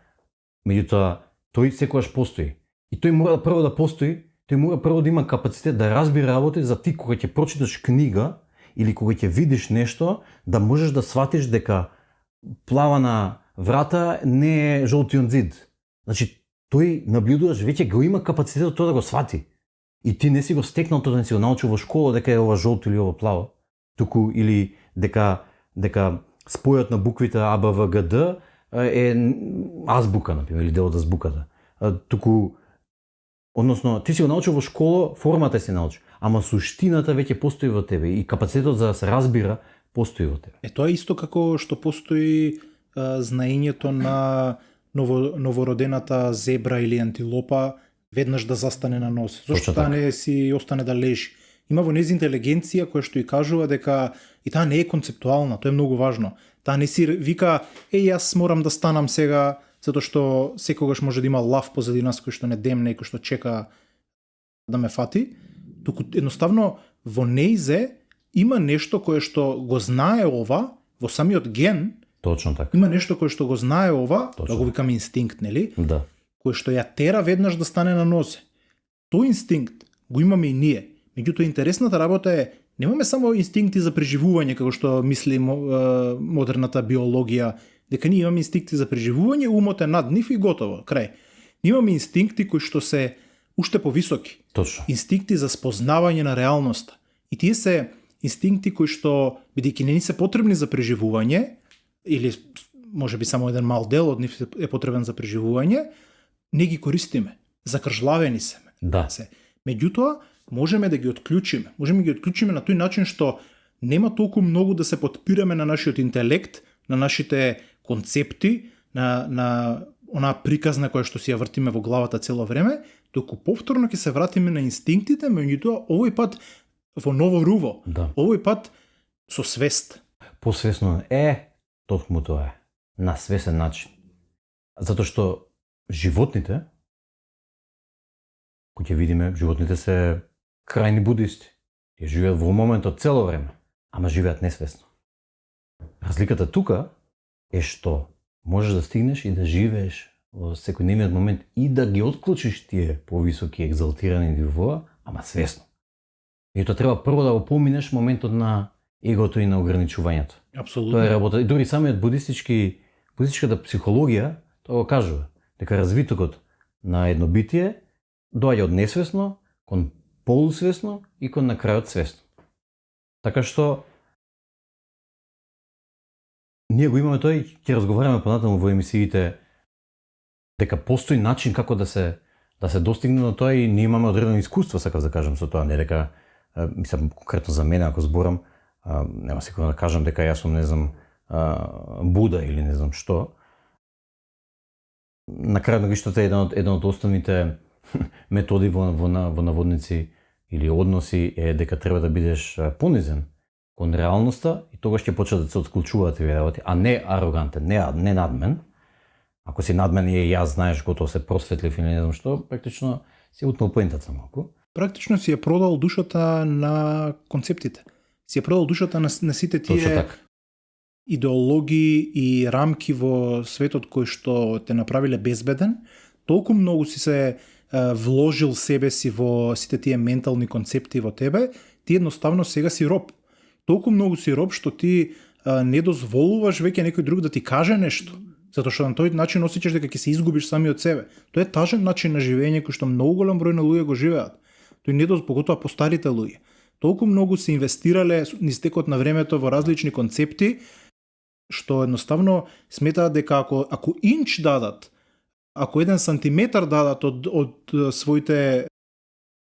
Меѓутоа, тој секогаш постои. И тој мора прво да постои, тој мора прво да има капацитет да разбира работи за ти кога ќе прочиташ книга или кога ќе видиш нешто, да можеш да сватиш дека плавана врата не е жолтиот зид. Значи, тој наблюдуваш, веќе го има капацитетот тоа да го свати. И ти не си го стекнал тоа да си го научил во школа дека е ова жолто или ова плаво. Туку или дека спојот на буквите А, Б, В, Г, Д е азбука, например, или дел од азбуката. Туку, односно, ти си го научил во школа, формата си научил, ама суштината веќе постои во тебе и капацитетот за да се разбира постои во тебе. Тоа е исто како што постои знаењето на новородената зебра или антилопа веднаш да застане на нос. Зошто таа не си остане да лежи? Има во нези интелигенција која што и кажува дека и таа не е концептуална, тоа е многу важно. Таа не си вика, јас морам да станам сега, затоа што секогаш може да има лав позади нас кој што не демне и кој што чека да ме фати. Туку едноставно во неизе има нешто кое што го знае ова, во самиот ген. Точно така. Има нешто кое што го знае ова, Точно. да го викаме инстинкт, нели? Да. Кој што ја тера веднаш да стане на нозе. Тој инстинкт го имаме и ние. Меѓутоа интересната работа е, немаме само инстинкти за преживување, како што мисли модерната биологија, дека ние имаме инстинкти за преживување, умот е над нив и готово, крај. Ние имаме инстинкти кои што се уште повисоки. Точно. Инстинкти за спознавање на реалноста. И тие се инстинкти кои што, бидејќи не ни се потребни за преживување, или може би само еден мал дел од нив е потребен за преживување, не ги користиме. Закржлавени се. Да. Меѓутоа, можеме да ги отклучиме. Можеме да ги отклучиме на тој начин што нема толку многу да се подпираме на нашиот интелект, на нашите концепти, на онаа приказна која што си ја вртиме во главата цело време, доку повторно ќе се вратиме на инстинктите, меѓутоа овој пат во ново руво. Да. Овој пат со свест. Посвесно токму тоа е. На свесен начин. Затоа што животните, кои ќе видиме, животните се крајни будисти. Тие живеат во моментот цело време, ама живеат несвесно. Разликата тука е што можеш да стигнеш и да живееш во секојдневниот момент и да ги отклучиш тие повисоки екзалтирани нивоа, ама свесно. И тоа треба прво да го поминеш моментот на егото и на ограничувањето. Апсолутно. Тоа е работа. И дури самиот будистичката психологија тоа го кажува, дека развитокот на едно битие доаѓа од несвесно кон полусвесно и кон на крајот свесно. Така што ние го имаме тоа и ќе разговараме понатаму во емисиите дека постои начин како да се достигне до тоа и ние имаме одредено искуство, сакав да кажам со тоа, не дека мислам конкретно за мене ако зборам, нема секој да кажам дека јас сум не знам Буда или не знам што. На крајот на гиштата е еден од основните методи во наводници или односи е дека треба да бидеш понизен кон реалноста и тогаш ќе почнат да се отклучуваат тие работи, а не арогантен, не надмен. Ако си надмен и јас знаеш готово се просветлив или не знам што, практично си утнал поентата малку. Практично си ја продал душата на концептите. Си ја продал душата на сите тие идеологии и рамки во светот кои што те направиле безбеден. Толку многу си се вложил себе си во сите тие ментални концепти во тебе, ти едноставно сега си роб. Толку многу си роб што ти не дозволуваш веќе некој друг да ти каже нешто, затоа што на тој начин осеќаш дека ќе се изгубиш сами од себе. Тоа е тажен начин на живење кој што многу голем број на луѓе го живеат. Тој не поготоа постарите луѓе. Толку многу се инвестирале низ текот на времето во различни концепти што едноставно сметаат дека ако инч дадат, ако 1 сантиметар дадат од своите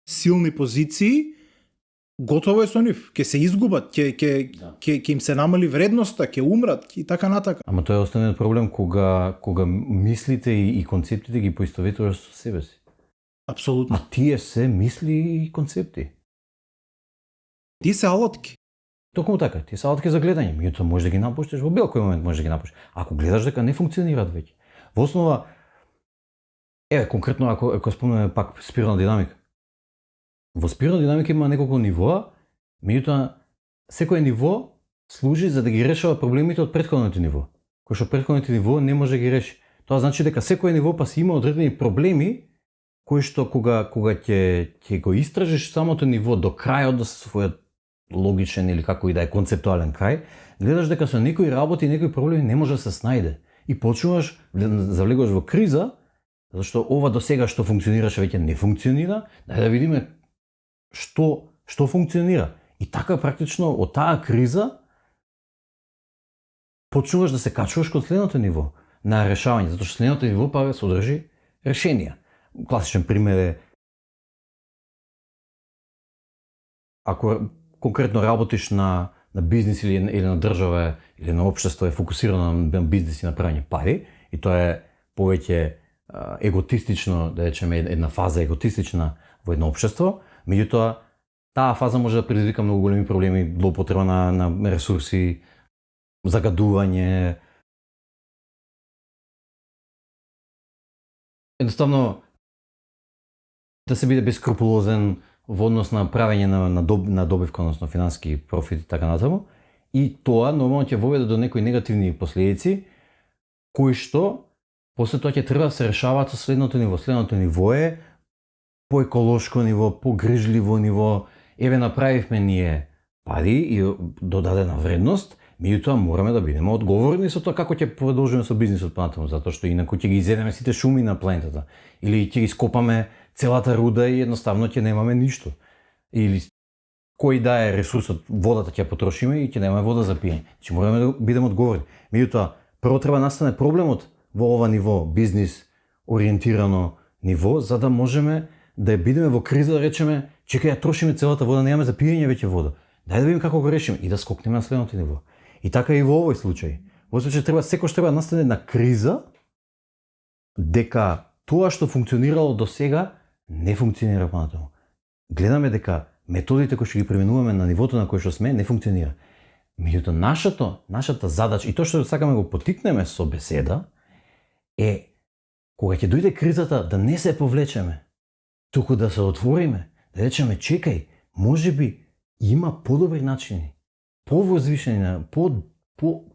силни позиции, готово е со нив, ќе се изгубат, ќе им се намали вредноста, ќе умрат и така натака. Ама тоа е основниот проблем кога мислите и концептите ги поистоветуваш со себе си. Апсолутно. А тие се мисли и концепти. Тие се алатки. Токму така, тие се алатки за гледање, меѓутоа можеш да ги напуштиш во било кој момент, можеш да ги напуштиш. Ако гледаш дека не функционираат веќе. Во основа конкретно ако спомнеме пак спирална динамика. Во спирална динамика има неколку нивоа, меѓутоа секој ниво служи за да ги решава проблемите од претходното ниво. Кој што претходното ниво не може да ги реши. Тоа значи дека секој ниво па си има одредени проблеми кои што кога ќе го истражиш самото ниво до крајот до својот логичен или како и да е концептуален крај, гледаш дека со некои работи, некои проблеми не може да се снајде. И почнуваш, завлегуваш во криза, зашто ова до сега што функционираше веќе не функционира, дај да видиме што функционира. И така практично од таа криза почнуваш да се качуваш кон следното ниво на решавање, затоа што следното ниво па содржи решенија. Класичен пример е ако конкретно работиш на бизнис или на држава или на општество е фокусирано на бизнис и на правење пари, и тоа е повеќе еготистично, да речеме една фаза еготистична во едно општество, меѓутоа таа фаза може да предизвика многу големи проблеми, злоупотреба на ресурси, загадување. Едноставно да се биде бескрупулозен во однос на правење на добивка, односно финансиски профит и така натаму. И тоа нормално ќе воведе до некои негативни последици, кои што после тоа ќе треба да се решаваат со следното ниво. Следното ниво е по-еколошко ниво, по-грижливо ниво. Еве направивме ние пари и додадена вредност, меѓутоа мораме да бидеме одговорни со тоа како ќе продолжиме со бизнисот понатаму, затоа што инаку ќе ги изедеме сите шуми на планетата или ќе ги скопаме целата руда и едноставно ќе немаме ништо. Или кој да е ресурсот, водата ќе потрошиме и ќе немаме вода за пиење. Значи мораме да бидеме одговорни. Меѓутоа, прво треба настане проблемот во ова ниво, бизнис ориентирано ниво, за да можеме да бидеме во криза, да речеме, чекај ја трошиме целата вода, немаме за пиење веќе вода. Дај да видиме како го решиме и да скокнеме на следното ниво. И така и во овој случај. Во овој случај секој треба да настане една криза дека тоа што функционирало до сега не функционира понатаму. Гледаме дека методите кои што ги применуваме на нивото на кој што сме не функционира. Меѓутоа нашата задача и тоа што сакаме го потикнеме со беседа е кога ќе дојде кризата да не се повлечеме, туку да се отвориме, да речеме чекај, можеби има подобри начини, повозвишени,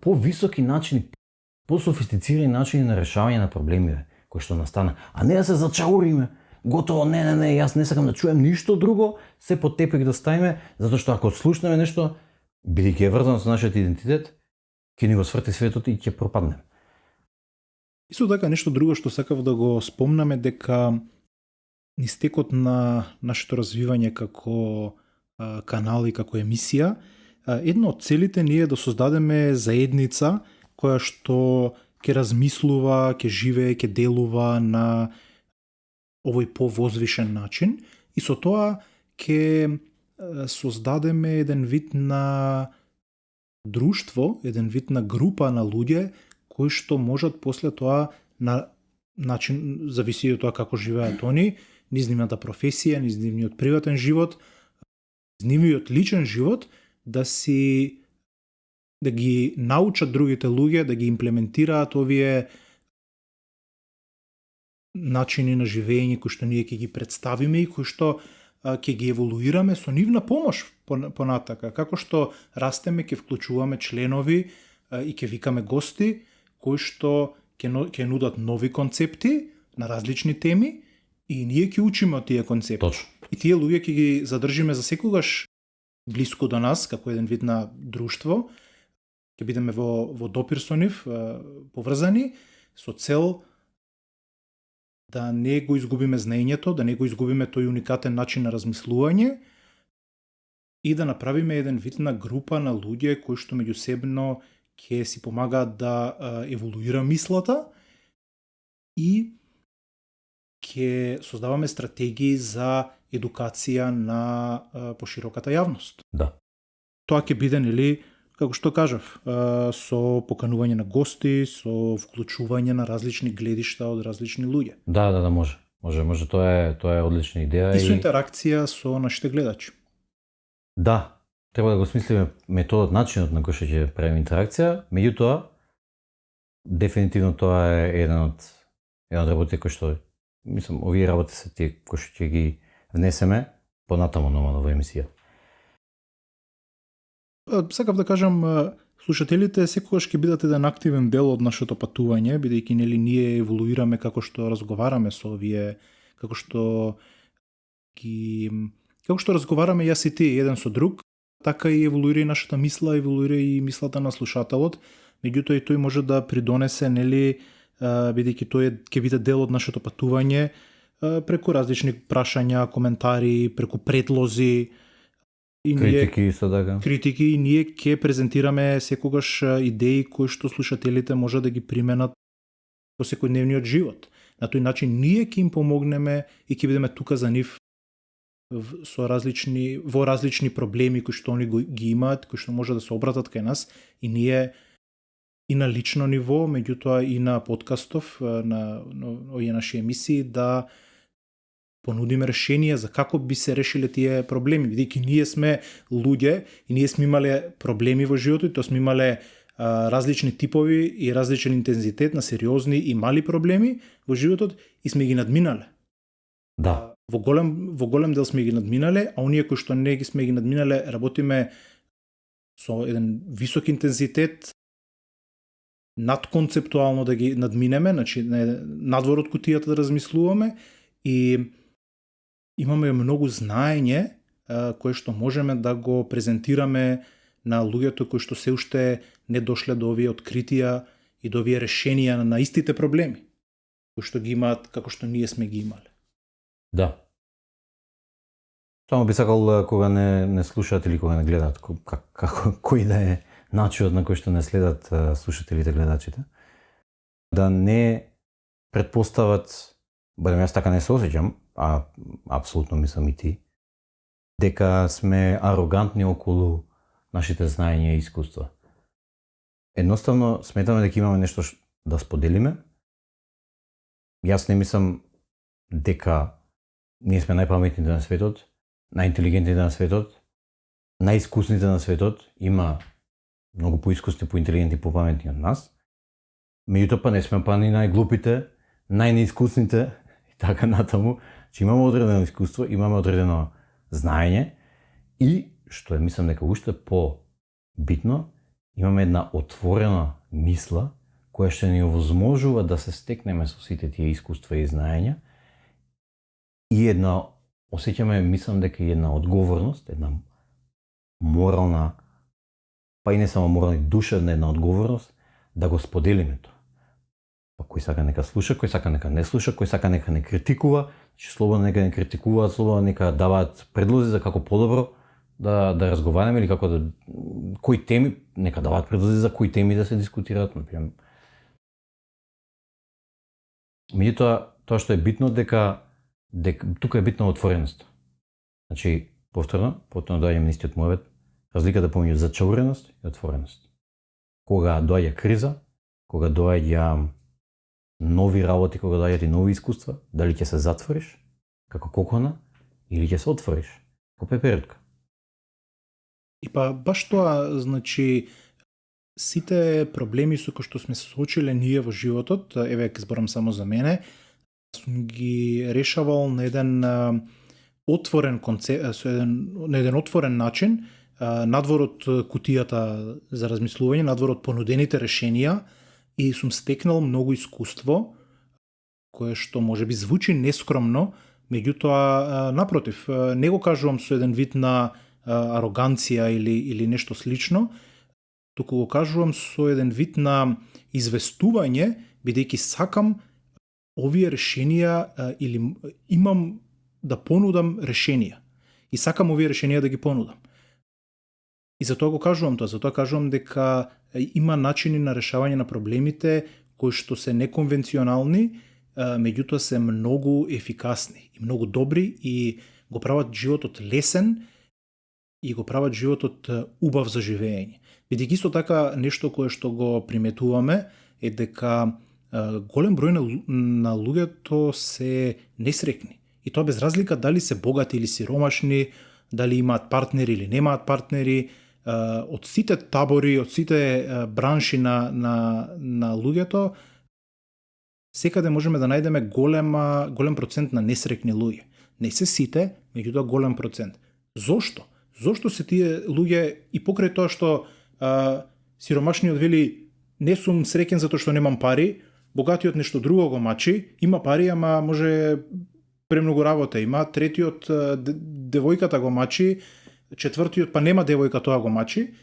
по-високи начини, по-софистицирани начини на решавање на проблемите кои што настана, а не да се зачауриме. Готово, не, јас не сакам да чуем ништо друго, се под тепик да ставиме, затоа што ако слушнеме нешто, бидејќи е врзано со нашиот идентитет, ќе ни го сврти светот и ќе пропаднем. Исто така нешто друго што сакав да го спомнаме дека низ текот на нашето развивање како канал и како емисија, едно од целите ни е да создадеме заедница која што ќе размислува, ќе живее, ќе делува на овој повозвишен начин и со тоа ќе создадеме еден вид на друштво, еден вид на група на луѓе кои што можат после тоа на начин, зависи од тоа како живеат они, низ нивната професија, низ нивниот приватен живот, низ нивниот личен живот, да ги научат другите луѓе, да ги имплементираат овие начини на живење кои што ние ќе ги представиме и кои што ќе ги еволуираме со нивна помош понатака. Како што растеме, ќе вклучуваме членови и ќе викаме гости кои што ќе нудат нови концепти на различни теми и ние ќе учиме од тие концепти. Точно. И тие луѓе ќе ги задржиме за секогаш блиску до нас, како еден вид на друштво. Ќе бидеме во допир со нив, поврзани, со цел да не го изгубиме знаењето, да не го изгубиме тој уникатен начин на размислување и да направиме еден вид на група на луѓе кои што меѓусебно ќе си помагаат да еволуира мислата и ќе создаваме стратегии за едукација на пошироката јавност. Да. Тоа ќе биде, нели, како што кажав, со поканување на гости, со вклучување на различни гледишта од различни луѓе. Да, може. Тоа е одлична идеја И со интеракција со нашите гледачи. Да, треба да го смислиме методот, начинот на кој што ќе правиме интеракција, меѓутоа дефинитивно тоа е една од работите кои што мислам, овие работи се тие кои што ќе ги внесеме понатаму во емисија. Сакав да кажам, слушателите секогаш ќе бидат еден активен дел од нашето патување, бидејќи нели ние еволуираме како што разговараме со овие, како што разговараме јас и ти еден со друг, така и еволуира и нашата мисла, еволуира и мислата на слушателот. Меѓутоа и тој може да придонесе, нели, бидејќи тој ќе биде дел од нашето патување, преку различни прашања, коментари, преку предлози и Критики со така. критики и ние ќе презентираме секогаш идеи кои што слушателите може да ги применат во секојдневниот живот. На тој начин ние ќе им помогнеме и ќе бидеме тука за нив во различни проблеми кои што они ги имаат, кои што може да се обратат кај нас и ние и на лично ниво, меѓутоа и на подкастов, на овие наши емисии, да понудиме решенија за како би се решиле тие проблеми, бидејќи ние сме луѓе и ние сме имале проблеми во животот, тоа сме имале различни типови и различен интензитет на сериозни и мали проблеми во животот и сме ги надминале. Да. Во голем дел сме ги надминале, а оние кои што не ги сме ги надминале, работиме со еден висок интензитет, надконцептуално да ги надминеме, значи надвор од кутијата да размислуваме и имаме многу знаење кое што можеме да го презентираме на луѓето кои што се уште не дошле до овие откритија и до овие решенија на истите проблеми кои што ги имаат како што ние сме ги имале. Да. Само би сакал кога не слушаат или кога не гледаат, кој да е начинот на кој што не следат слушателите, гледачите, да не предпостават, барем јас така не се осеќам, а апсолутно мислам и ти, дека сме арогантни околу нашите знаења и искуства. Едноставно сметаме дека имаме нешто да споделиме. Јас не мислам дека ние сме најпаметните на светот, најинтелигентните на светот, најискусните на светот, има многу поискусни, поинтелигентни, попаметни од нас. Меѓутоа па не сме па ни најглупите, најнеискусните и така натаму, че имаме одредено искуство, имаме одредено знаење и, што е мислам дека уште по-битно, имаме една отворена мисла која што ни овозможува да се стекнеме со сите тие искуства и знаења и осеќаме, мислам дека и една одговорност, една морална, па и не само морална, душевна една одговорност да го споделиме тоа. Па кој сака нека слуша, кој сака нека не слуша, кој сака нека не критикува, че слободно нека не критикуваат, слободно нека даваат предлози за како подобро да разговараме или како кои теми, нека даваат предлози за кои теми да се дискутираат, например. Меѓутоа, тоа што е битно дека тука е битна отвореност. Значи, повторно доаѓаме на истиот мојот, разликата помеѓу зачауреност и отвореност. Кога доаѓа криза, кога доаѓа нови работи, кога доаѓаат и нови искуства, дали ќе се затвориш како кокона или ќе се отвориш како пеперутка. И па баш тоа, значи, сите проблеми со кои што сме се соочиле ние во животот, еве ќе зборам само за мене, сум ги решавал на еден отворен на еден отворен начин, надвор од кутијата за размислување, надвор од понудените решенија и сум стекнал многу искуство кое што можеби звучи нескромно, меѓутоа напротив, не го кажувам со еден вид на ароганција или нешто слично, туку го кажувам со еден вид на известување, бидејќи сакам овие решенија или имам да понудам решенија и сакам овие решенија да ги понудам. И затоа го кажувам тоа, затоа кажувам дека има начини на решавање на проблемите кои што се неконвенционални, меѓутоа се многу ефикасни и многу добри и го прават животот лесен и го прават животот убав за живење. Бидејќи исто така нешто кое што го приметуваме е дека голем број на луѓето се несрекни. И тоа без разлика дали се богати или сиромашни, дали имаат партнери или немаат партнери, од сите табори, од сите бранши на луѓето, секаде можеме да најдеме голем процент на несрекни луѓе. Не се сите, меѓутоа голем процент. Зошто? Зошто се тие луѓе и покрај тоа што сиромашниот вели не сум среќен затоа што немам пари, богатиот нешто друго го мачи, има пари, ама може премногу работа има, третиот девојката го мачи, четвртиот па нема девојка, тоа го мачи,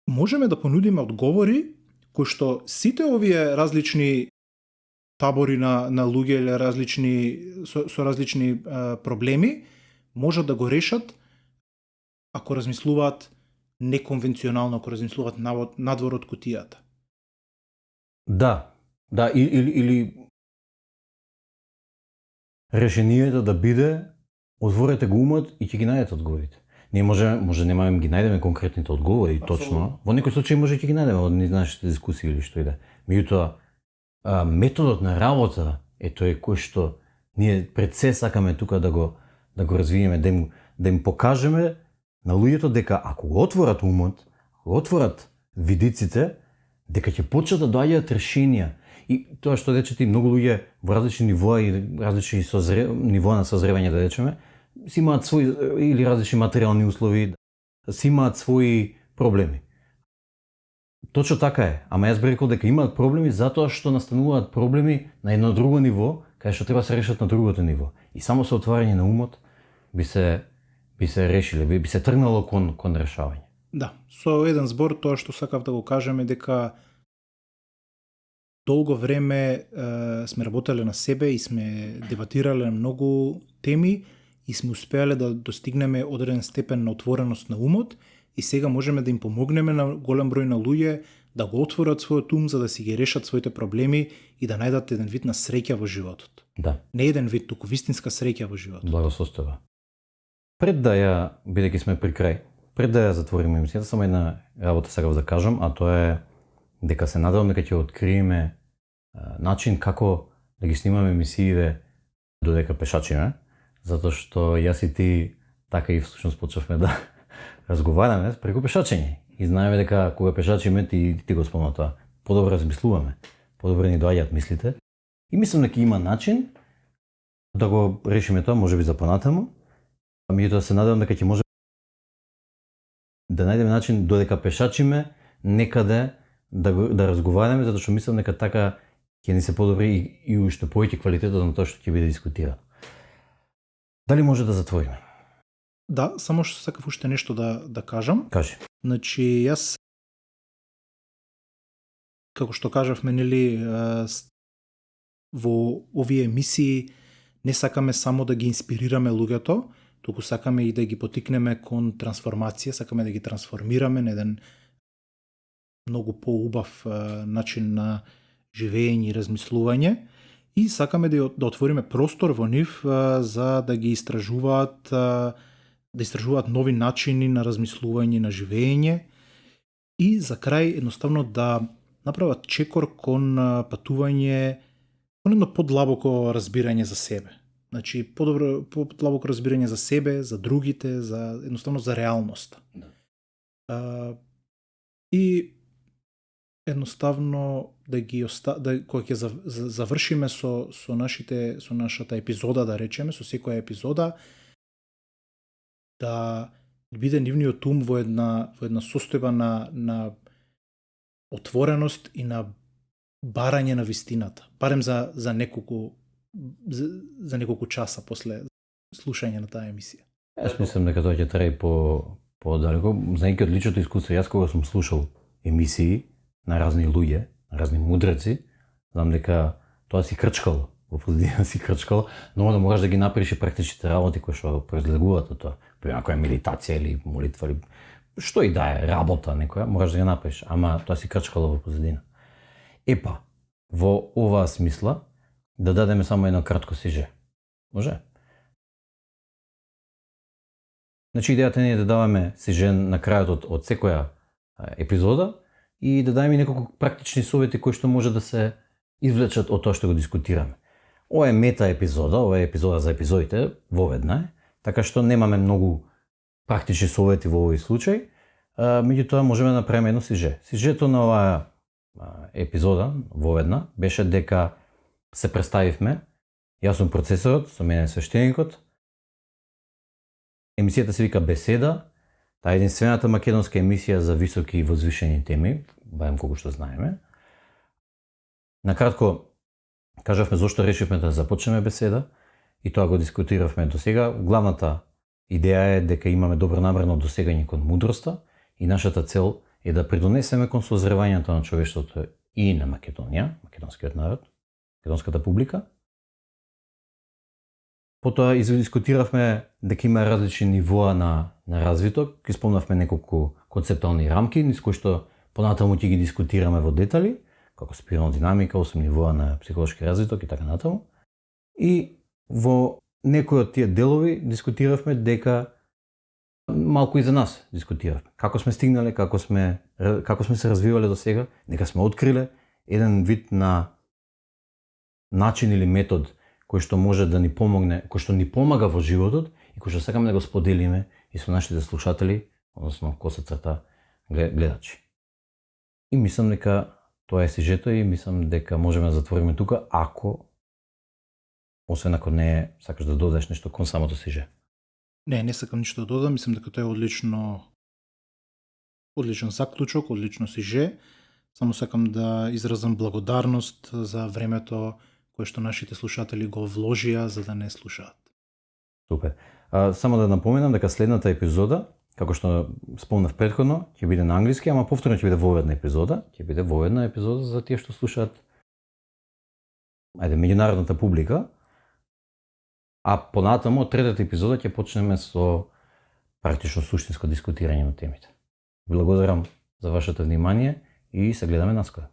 можеме да понудиме одговори кои што сите овие различни табори на луѓе или со различни проблеми можат да го решат ако размислуваат неконвенционално, ако размислуваат надвор од кутијата. Да, или решението да биде отворете го умот и ќе ги најдете одговорите. Ние може немаме ги најдеме конкретните одговори точно. Во некој случај може ќе ги најдеме од нашите дискусии или што и да. Меѓутоа методот на работа е тој кој што ние пред се сакаме тука да го развиеме, да им покажеме на луѓето дека ако го отворат умот, ако го отворат видиците, дека ќе почнат да доаѓаат решенија. И тоа што речете, многу луѓе во различни нивоа и различни нивоа на созревање, да речеме, си имаат свои или различни материјални услови, си имаат свои проблеми. Точно така е, ама јас би рекол дека имаат проблеми затоа што настануваат проблеми на едно друго ниво, кај што треба се решат на другото ниво. И само со отварање на умот би се решиле, би се тргнало кон решавање. Да, со еден збор тоа што сакав да го кажем е дека долго време сме работеле на себе и сме дебатирале на многу теми и сме успеале да достигнеме одреден степен на отвореност на умот и сега можеме да им помогнеме на голем број на луѓе да го отворат својот ум за да си ги решат своите проблеми и да најдат еден вид на среќа во животот. Да. Не еден вид, туку вистинска среќа во животот. Благосостојба. Пред да ја, бидејќи сме при крај, пред да ја затвориме емисијата, само една работа сакав да кажам, а тоа е дека се надевам дека ќе откриеме начин како да ги снимаме емисиите додека пешачиме, затоа што јас и ти така и всушност почнавме да разговараме преку пешачење. И знаеме дека кога пешачиме, ти го спомна тоа, подобро размислуваме, подобро ни доаѓаат мислите. И мислам дека има начин да го решиме тоа, можеби за понатаму. Меѓутоа се надевам дека ќе може да најдеме начин додека пешачиме некаде да разговараме, затоа што мислам дека така ќе ни се подобри и уште повеќе квалитетот на тоа што ќе биде дискутирано. Дали може да затвориме? Да, само што сакав уште нешто да кажам. Кажи. Значи, јас, како што кажавме, нели, во овие емисии не сакаме само да ги инспирираме луѓето, туку сакаме и да ги потикнеме кон трансформација, сакаме да ги трансформираме на еден многу поубав начин на живење и размислување и сакаме да отвориме простор во нив за да ги истражуваат нови начини на размислување, на живење и за крај едноставно да направат чекор кон патување кон едно подлабоко разбирање за себе. Значи, подлабоко разбирање за себе, за другите, едноставно за реалноста. И едноставно кога ќе завршиме со нашата епизода, да речеме, со секоја епизода, да биде нивниот ум во една состојба на отвореност и на барање на вистината. Барем за неколку часа после слушање на таа емисија. Јас мислам дека тоа ќе траи по-далеко. Знаејќи од личното искуство, јас кога сум слушал емисии на разни луѓе, на разни мудреци, знам дека тоа си крчкало, во позадина си крчкало, но да можеш да ги направиш и практичните работи кои што произлегуваат од тоа. Некоја медитација или молитва или што и да е, работа некоја, можеш да ги направиш, ама тоа си крчкало во позадина. Епа, во оваа смисла, да дадеме само едно кратко сиже. Може? Значи, идејата не е да даваме сиже на крајот од секоја епизода и да дадеме неколку практични совети кои што може да се извлечат од тоа што го дискутираме. Ова е мета епизода, ова е епизода за епизодите, воведна е, така што немаме многу практични совети во овој случај, меѓутоа можеме да направиме едно сиже. Сижето на оваа епизода, воведна, беше дека се представивме, јас сум процесорот, со мене е свештеникот, емисијата се вика Беседа, таа е единствената македонска емисија за високи и возвишени теми, барем колку што знаеме. Накратко, кажавме зошто решивме да започнеме Беседа и тоа го дискутиравме до сега. Главната Идеја е дека имаме добронамерно досегање кон мудроста и нашата цел е да придонесеме кон созревањето на човештвото и на Македонија, македонскиот народ, македонската публика. Потоа дискутиравме дека има различни нивоа на развиток, ги спомнавме неколку концептуални рамки, низ кои што понатаму ќе ги дискутираме во детали, како спирална динамика, 8 нивоа на психолошки развиток и така натаму. И во некои од тие делови дискутиравме дека малку и за нас дискутиравме. Како сме стигнале, како сме се развивале до сега, дека сме откриле еден вид на начин или метод кој што може да ни помогне, кој што ни помага во животот и кој што сакаме да го споделиме и со нашите слушатели, односно коса црта гледачи. И мислам дека тоа е сижето и мислам дека можеме да затвориме тука, ако освен ако не сакаш да додадеш нешто кон самото сиже. Не сакам ништо да додам, мислам дека тоа е одличен заклучок, одлично сиже. Само сакам да изразам благодарност за времето кое што нашите слушатели го вложија за да не слушаат. Супер. Само да напоменам дека следната епизода, како што спомнав претходно, ќе биде на англиски, ама повторно ќе биде воедна епизода, за тие што слушаат меѓународната публика. А понатаму, третата епизода ќе почнеме со практично суштинско дискутирање на темите. Благодарам за вашето внимание и се гледаме наскоро.